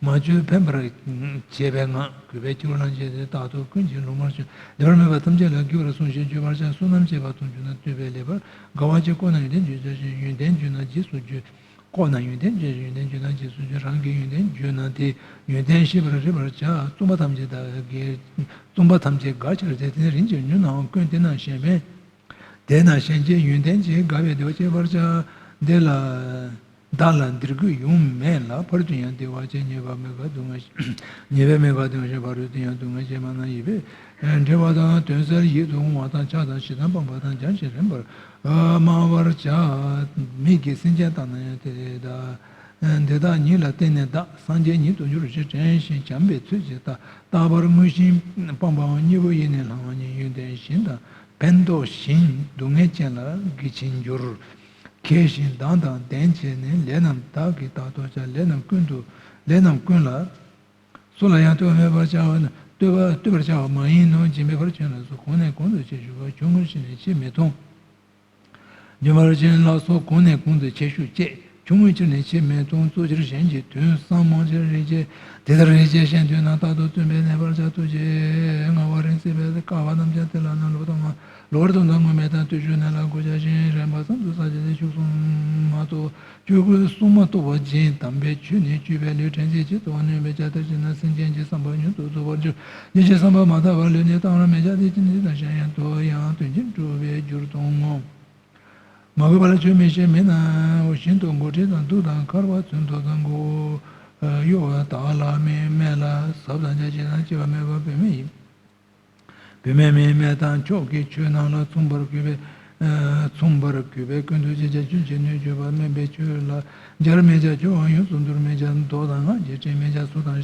མ་བཅོས་ཕན་པར་བྱེད་པའི་ངག་གུས་པས་ཁྱེར་བ་ལ་བྱས་ཏེ། རྟག་ཏུ་ཀུན་གྱི་ལུང་མར་ཕྱིན། བདེ་བར་སྨྲས་པ་ཐམས་ཅད་ལ་གུས་པར་སྲུངས་ཤིག། བརྗོད་པར་བྱ། བསོད་ནམས་བསྐྱེད་པ་དང་བཅས་ན། བསྟོད་པའི་ལེགས་པར་དགའ་བ་བྱེད། བཀོད་ན་ཡོན་ཏན་བརྗོད་བྱ་ཞིང་། ཡོན་ཏན་བརྗོད་ན་རྗེས་སུ་བརྗོད། བཀོད་ན་ཡོན་ཏན་བརྗོད། ཡོན་ཏན་བརྗོད་ན་རྗེས་སུ་བརྗོད། རང་གི་ཡོན་ཏན་བརྗོད་ན་དེ་ཡོན་ཏན་ཤེས་པར་རིག་པར་བྱ། བཙུན་པ་ཐམས་ཅད་དགའ་བའི་དགེ། བཙུན་པ་ཐམས་ཅད་དགའ་ཕྱིར་བྱ། དེ་ནི་རིན་ཆེན་ཉུང་ནའང་ཀུན། དེ་ན་གཞན་ཕན། དེ་ན་གཞན་གྱི་ཡོན་ཏན་ཆེ། དགའ་བའི་བདེ་བ་སྐྱེད་པར་བྱ། འདི་ལ། བདག་ལ་འདིར་གུས་ཡོང་མེད་ལ། ཕ་རོལ་ཏུ་ཡང་བདེ་བ་ཆེ། ཉེས་པ་མི་དགའ་སྡུག་བསྔལ་ཞི། ཉེས་པའི་མི་དགའ་སྡུག་བསྔལ་ཞི། ཕ་རོལ་ཏུ་ཡང་སྡུག་བསྔལ་ཞི་མ་ན། ཡིད་པས་འབྲེལ་བ་དང་། དོན་གསལ་ཡིད་དུ་འོང་བ་དང་། ཕྱག་དང་ཕྱི་དང་སྤངས་པ་དང་། བྱང་ཞིང་རིངས་པར་སྨྲ་བར་བྱ། མིག་གིས་སེམས་ཅན་བལྟ་ན་ཡང་དེ་ལྟ། འདི་དག་ཉིད་ལ་བརྟེན་ནས་བདག་སངས་རྒྱས་ཉིད་དུ་འགྱུར་ཞེས་དྲན་ཞིང་བྱམས་པའི་ཚུལ་གྱིས་བལྟ། རྟག་པར་ངུ་ཞིང་སྤངས་པའང་། གཉིས་པོ་ཡེ་ནས་བསླང་བ་ཉིད། ཡོན་ཏན་ཞིང་དང་ཕན་འདོགས་ཤིང་། སྡུག་བསྔལ་ཅན་ལ་གི་ཕྱིར་འགྱུར། མཁས་ཤིང་གདངས་དང་ལྡན་བྱས་ནས། ལས་རྣམས་བདག་གིས་རྟག་ཏུ་བྱ། ལས་རྣམས་ཀུན་ཏུ། ལས་རྣམས་ཀུན་ལ། སུ་ལ་ཡང་ལྟོས་པ་མེད་པར་བྱ་བ་ནི། ལྟོས་པ་ལྟོས་པར་བྱ་བ་མ་ཡིན་ནོ། སྦྱིན་པའི་ཕར་ཕྱིན་ལ་སོགས། གོང་ནས་གོང་དུ་ཆེ་ཞུ་བ། ཆུང་ངུར་ཕྱིན་ནས་ཆེ་མི་མཐོང་། སྦྱིན་པར་ཕྱིན་ལ་སོགས། གོང་ནས་གོང་དུ་ཆེ་ཞུ་བཅས། ཆུང་ངུར་ཕྱིན་ནས་ཆེ་མི་མཐོང་། གཙོ་ཆེར་གཞན་གྱི་དོན་བསམ། མང་ཆེར་རིགས་ཆད། དེ་ལྟར་རིགས་ཆད་གཞན་དོན་ན། རྟག་ཏུ་བརྩོན་པས་གནས་པར་བྱ། ཐུགས་རྗེ་མངའ་བ་རིང་བསྲེལ་བའི། དཀའ་བ་རྣམས་ཀྱང་དེ་ལ་ནི། ལོག་ལྟ་མ། ལོག་པར་ལྟ་མ་དང་ངུ་མེད་དང་། བརྟུལ་ཞུགས་གནས་ལ་གུས་བྱ་ཞིང་། རན་པ་ཙམ་དུ་བསགས་བྱས་ཏེ། ཆོས་གསུང་མ་གཏོགས། ཆོས་གསུང་མ་གཏོགས་པ་སྦྱིན། དམ་པའི་ཆོས་ནི་སྤྱོད་པའི་ལུས། དྲན་ཚེ་ཅི་ཐོབ་ནུས་པའི་ཕྱིར། དེ་ཕྱིན་ན་སེམས་ཅན་གྱི་བསམ་པ་མྱུར་དུ་རྫོགས་པར་འགྱུར། སྙིང་རྗེའི་བསམ་པ་མ་དག་པར་ལུས་ནི་བཏང་བར་མི་བྱ་སྟེ། ཅི་ནས་ཀྱང་གཞན་ཡང་དུ་ཡང་དོན་ཆེན་སྒྲུབ་པའི་རྒྱུར་མཐོང་ངོ་། མ་གུས་པ་ལ་ཆོས་མི་བཤད་མིན་ནའང་། ཤིན་ཏུ་མགོ་ཁྲིད་དང་གདུགས་དང་འཁར་བ། ཚོན་མདོག་དང་མགོ་གཡོགས་དག་ལ་མིན། སྨད་ལ་ཟབ་དང་རྒྱ་ཆེ་དང་། ཆེ་བ་སྨད་པ་བུད་མེད་ཡིན། བུད་མེད་མིན། སྨད་དང་ཕྱོགས་ཀྱི་ཆོས་རྣམས་ལ། མཚུངས་པར་གུས་པས། ཨ། མཚུངས་པར་གུས་པས་ཀུན་ཏུ་སྤྱད་བྱ། སྐྱོན་ཅན་སྣོད་བཅུད་པ། སྨད་པའི་ཆོས་ལ་སྦྱར་མི་བྱ། སྐྱོ་བ་ཡོངས་སུ་འདོར་མི་བྱ། མདོག་དང་སྔགས་ཀྱིས་བྲི་མི་བྱ། ཟུར་དང་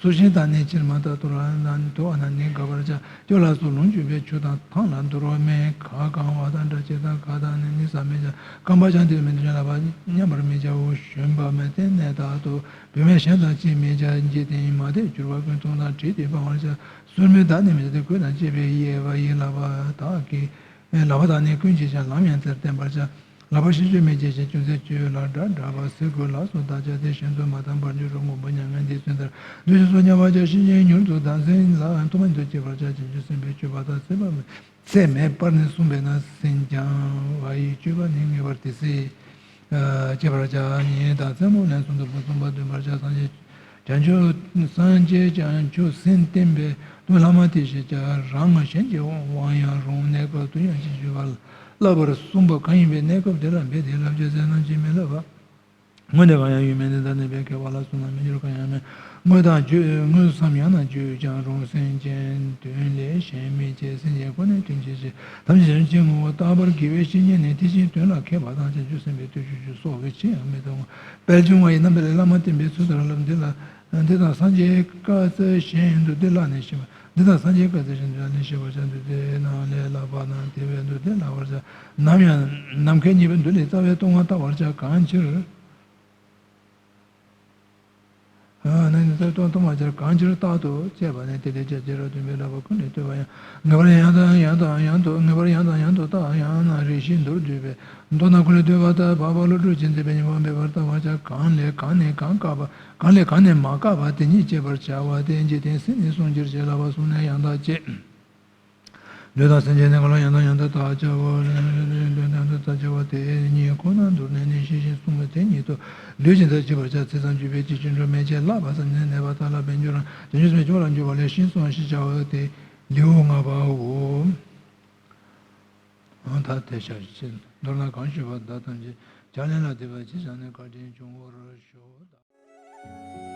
ཟུར་ཞེན་དང་ནི་ཕྱིར་མ་ལྟ། དོར་བ་ན་དོར་བ་ན་ནི་དགག་པར་བྱ། སྐྱོ་ལ་སོགས་ལོངས་སྤྱོད་པའི་ཆོས་དང་། ཐང་ལ་འདོར་བ་མེད། ཁ་གང་བ་དང་འདྲ་བྱེད་དང་། ཁ་དང་ནི་ནི་ཟ་མི་བྱ། རྐང་པ་བྱང་སྟེ་མི་འདོར། ལག་པ་མཉམ་པར་མི་བྱའོ། ཞོན་པ་མེད་དེ་གནས་རྟག་ཏུ། བུད་མེད་གཞན་དང་སྐྱེ་མི་བྱ། འཇིག་རྟེན་མ་དད་གྱུར་པ་ཀུན། མཐོང་དང་དྲིས་ཏེ་སྤང་བར་བྱ། སོར་མོས་བདག་ནི་མི་བྱ་སྟེ། གོས་དང་བཅས་པའི་གཡས་པ་ཡི། ལག་པ་དག་གིས། ལག་པ་དག་ནི་ཀུན་གྱིས་ཀྱང་ལམ་ཡང་དེར་བསྟན་པར་བྱ། ལག་པ་ཤིན་སྤྱོད་མི་བྱེད་ཅིང་། ཅུང་ཟད་སྤྱོད་ལ་སྒྲ་བསྒྲགས་པ། ཟས་གོས་ལ་སོགས་བདག་བྱ་སྟེ། གཞན་དུ་མ་བཏང་བར་འགྱུར་རོ། མགོན་པོ་མྱ་ངན་འདས་ཟིན་མཐར། འདུ་ཤེས་སོགས་ཉམས་པར་བྱ། ཤེས་བཞིན་མྱུར་དུ་བདག་འཛིན་ལ། མཐོ་དམན་དུ་སྐྱེ་བར་བྱ། བྱང་ཆུབ་སེམས་དཔའི་སྤྱོད་པ་དག་ཚད་མེད་པར་ནི་གསུངས་པས་ན། སེམས་སྦྱང་བ་ཡི་སྤྱོད་པ་ནི་ངེས་པར་དེ་སྲིད་སྐྱེ་བར་བྱ། ཉིད་དང་རྩེ་མོ་ལན་གསུམ་དུ་མ་གསུངས་པ་འདོན་པར་བྱ། སངས་རྒྱས་བྱང་ཆུབ་སངས་རྒྱས་བྱང་ཆུབ་སེམས་བསྟན་པའི་དོན་ལྷག་མ་དེ་ཞེས་བྱ། རང་ངམ་གཞན་གྱི་དབང་ཡང་རུང་། གནས་སྐབས་དུ་ཡང་ཅི་ཞུ་བ། བསླབ་པར་གསུངས་པ་གང་ཡིན་པའི། གནས་སྐབས་དེ་ལ་འབད་དེ་བསླབ་བྱ་ཟེར་ན་ཅིས་མི་བསླབ་པ། དངོས་གནས་གང་ཡང་ཡོད་མིན་ནི། བདག་ནི་བས་མཁས་པ་ལ་གསུངས་ན་མི་འགྱུར་གང་ཡང་མིན། དངོས་དང་བརྗོད་དངོས་སམ་ཡང་ན་བརྗོད་ཀྱང་རུང་། སེམས་ཅན་དོན་ལས་གཞན་མི་བྱེད། སེམས་ཅན་ཁོ་ནའི་དོན་བྱེད་ཕྱིར། ཐམས་ཅད་གཞན་ཕྱིར་ངོ་བོ། རྟག་པར་དགེ་བའི་བཤེས་གཉེན་ནི། དེ་བཞིན་དོན་ལ་མཁས་པ་དང་། བྱང་ཆུབ་སེམས་དཔའི་བརྟུལ་ཞུགས་ཀྱི། སོགས་པའི་ཕྱིར་ཡང་མི་གཏོང་། དཔལ་འབྱུང་བ་ཡི་རྣམ་པ་ལས། བླ་མ་བསྟེན་པའི་ཚུལ་ལྟར་བསླབ། འདི་ལ་འདི་དང་སངས་རྒྱས་བཀའ་སྩལ་གཞན་ཡང་འདུག་འདི་བླ་ནས་ཤེས་པ། འདི་དང་སངས་རྒྱས་བཀའ་སྩལ་གཞན་འདུག་ཡང་ནས་ཤེས་པར་བྱ། འདུག་སྟེ་ནང་ལས་བསླབ་པ་ན། དེ་བས་འདུག་སྟེ་བསླབ་པར་བྱ། ནམ་ཡང་ནམ་མཁའི་ཉིད་པའི་མདོ་ལས། རྩ་བའི་སྟོང་པ་བལྟ་བར་བྱ། གང་ཕྱིར། ནི་ཚེ་སྟོང་དུ་མ་སྦྱར་གང་ཕྱིར་རྟག་ཏུ་དཔྱད་པ་ནི། དེ་ལས་ཅི་བྱེད་རབ་སྟོན་པའི་བསླབ་པ་ཀུན་ལས་བཏུས་པ་ཡང་། ངེས་པར་ཡང་དང་ཡང་དང་ཡང་དུ་ངེས་པར་ཡང་དང་ཡང་དུ་བརྟག་ཡང་ན་རེ་ཞིག་མདོར་བསྡུས་པས། མདོར་ན་ཀུན་ལས་བཏུས་པ་ལྟར་འཕགས་པ་བློ་གྲོས་ཀྱིས་མཛད་པའི་ཉམས་པ་འབད་པར་བལྟ་བར་བྱ། གང་ལས་གང་ནས་གང་བཀག་པ་གང་ལས་གང་ནས་མ་བཀག་པ་དེ་ཉིད་བསྐྱེད་པར་བྱ་བ་སྟེ། འཇིག་རྟེན་སྲིད་ནི་བསྲུང་གྱུར་ཅིག་བསླབ་པ་གསུངས་ནས་ཡང་དག་བྱེད། ལུས་དང་སེམས་ཀྱི་གནས་སྐབས་ལ་ཡང་དང་ཡང་དུ་བརྟག་བྱའོ། ལུས་དང་སེམས་ཀྱི་གནས་སྐབས་ལ་ཡང་དུ་བརྟག་བྱ་བ་དེ་ཉིད་ཁོ་ནར་མདོར་བསྟན་ནས་ཤེས་བཞིན་གསུངས་པ་དེ་ཉིད་དུ་ལུས་ཅན་དག་བྱེད་པར་བྱ། ཚིག་ཙམ་བརྗོད་པས་ཅི་ཕྱིར་འགྲུབ་མེད་ཅེས། བསླབ་པ་ཙམ་ནི་གནས་པ་དག་ལ་འབད་འགྱུར་རམ། དོན་བྱེད་ཚུལ་ནི་སྦྱོར་བ་ལ་འཇུག་པ་ལས་ཤིང་གསུངས་ཞེས་བྱ་བ་སྟེ། ལེའུ་ལྔ་པའོ། ད་དེ་ཤར་ཕྱིན་མདོར་ན་གང་ཞུས་པ་དག་ཐམས་ཅད་ཕྱག་ལེན་ལ་འདེབས་པ་ཅི་བྱ་ནས་བཀའ་དྲིན་སྐྱོང་བར་ཤོག།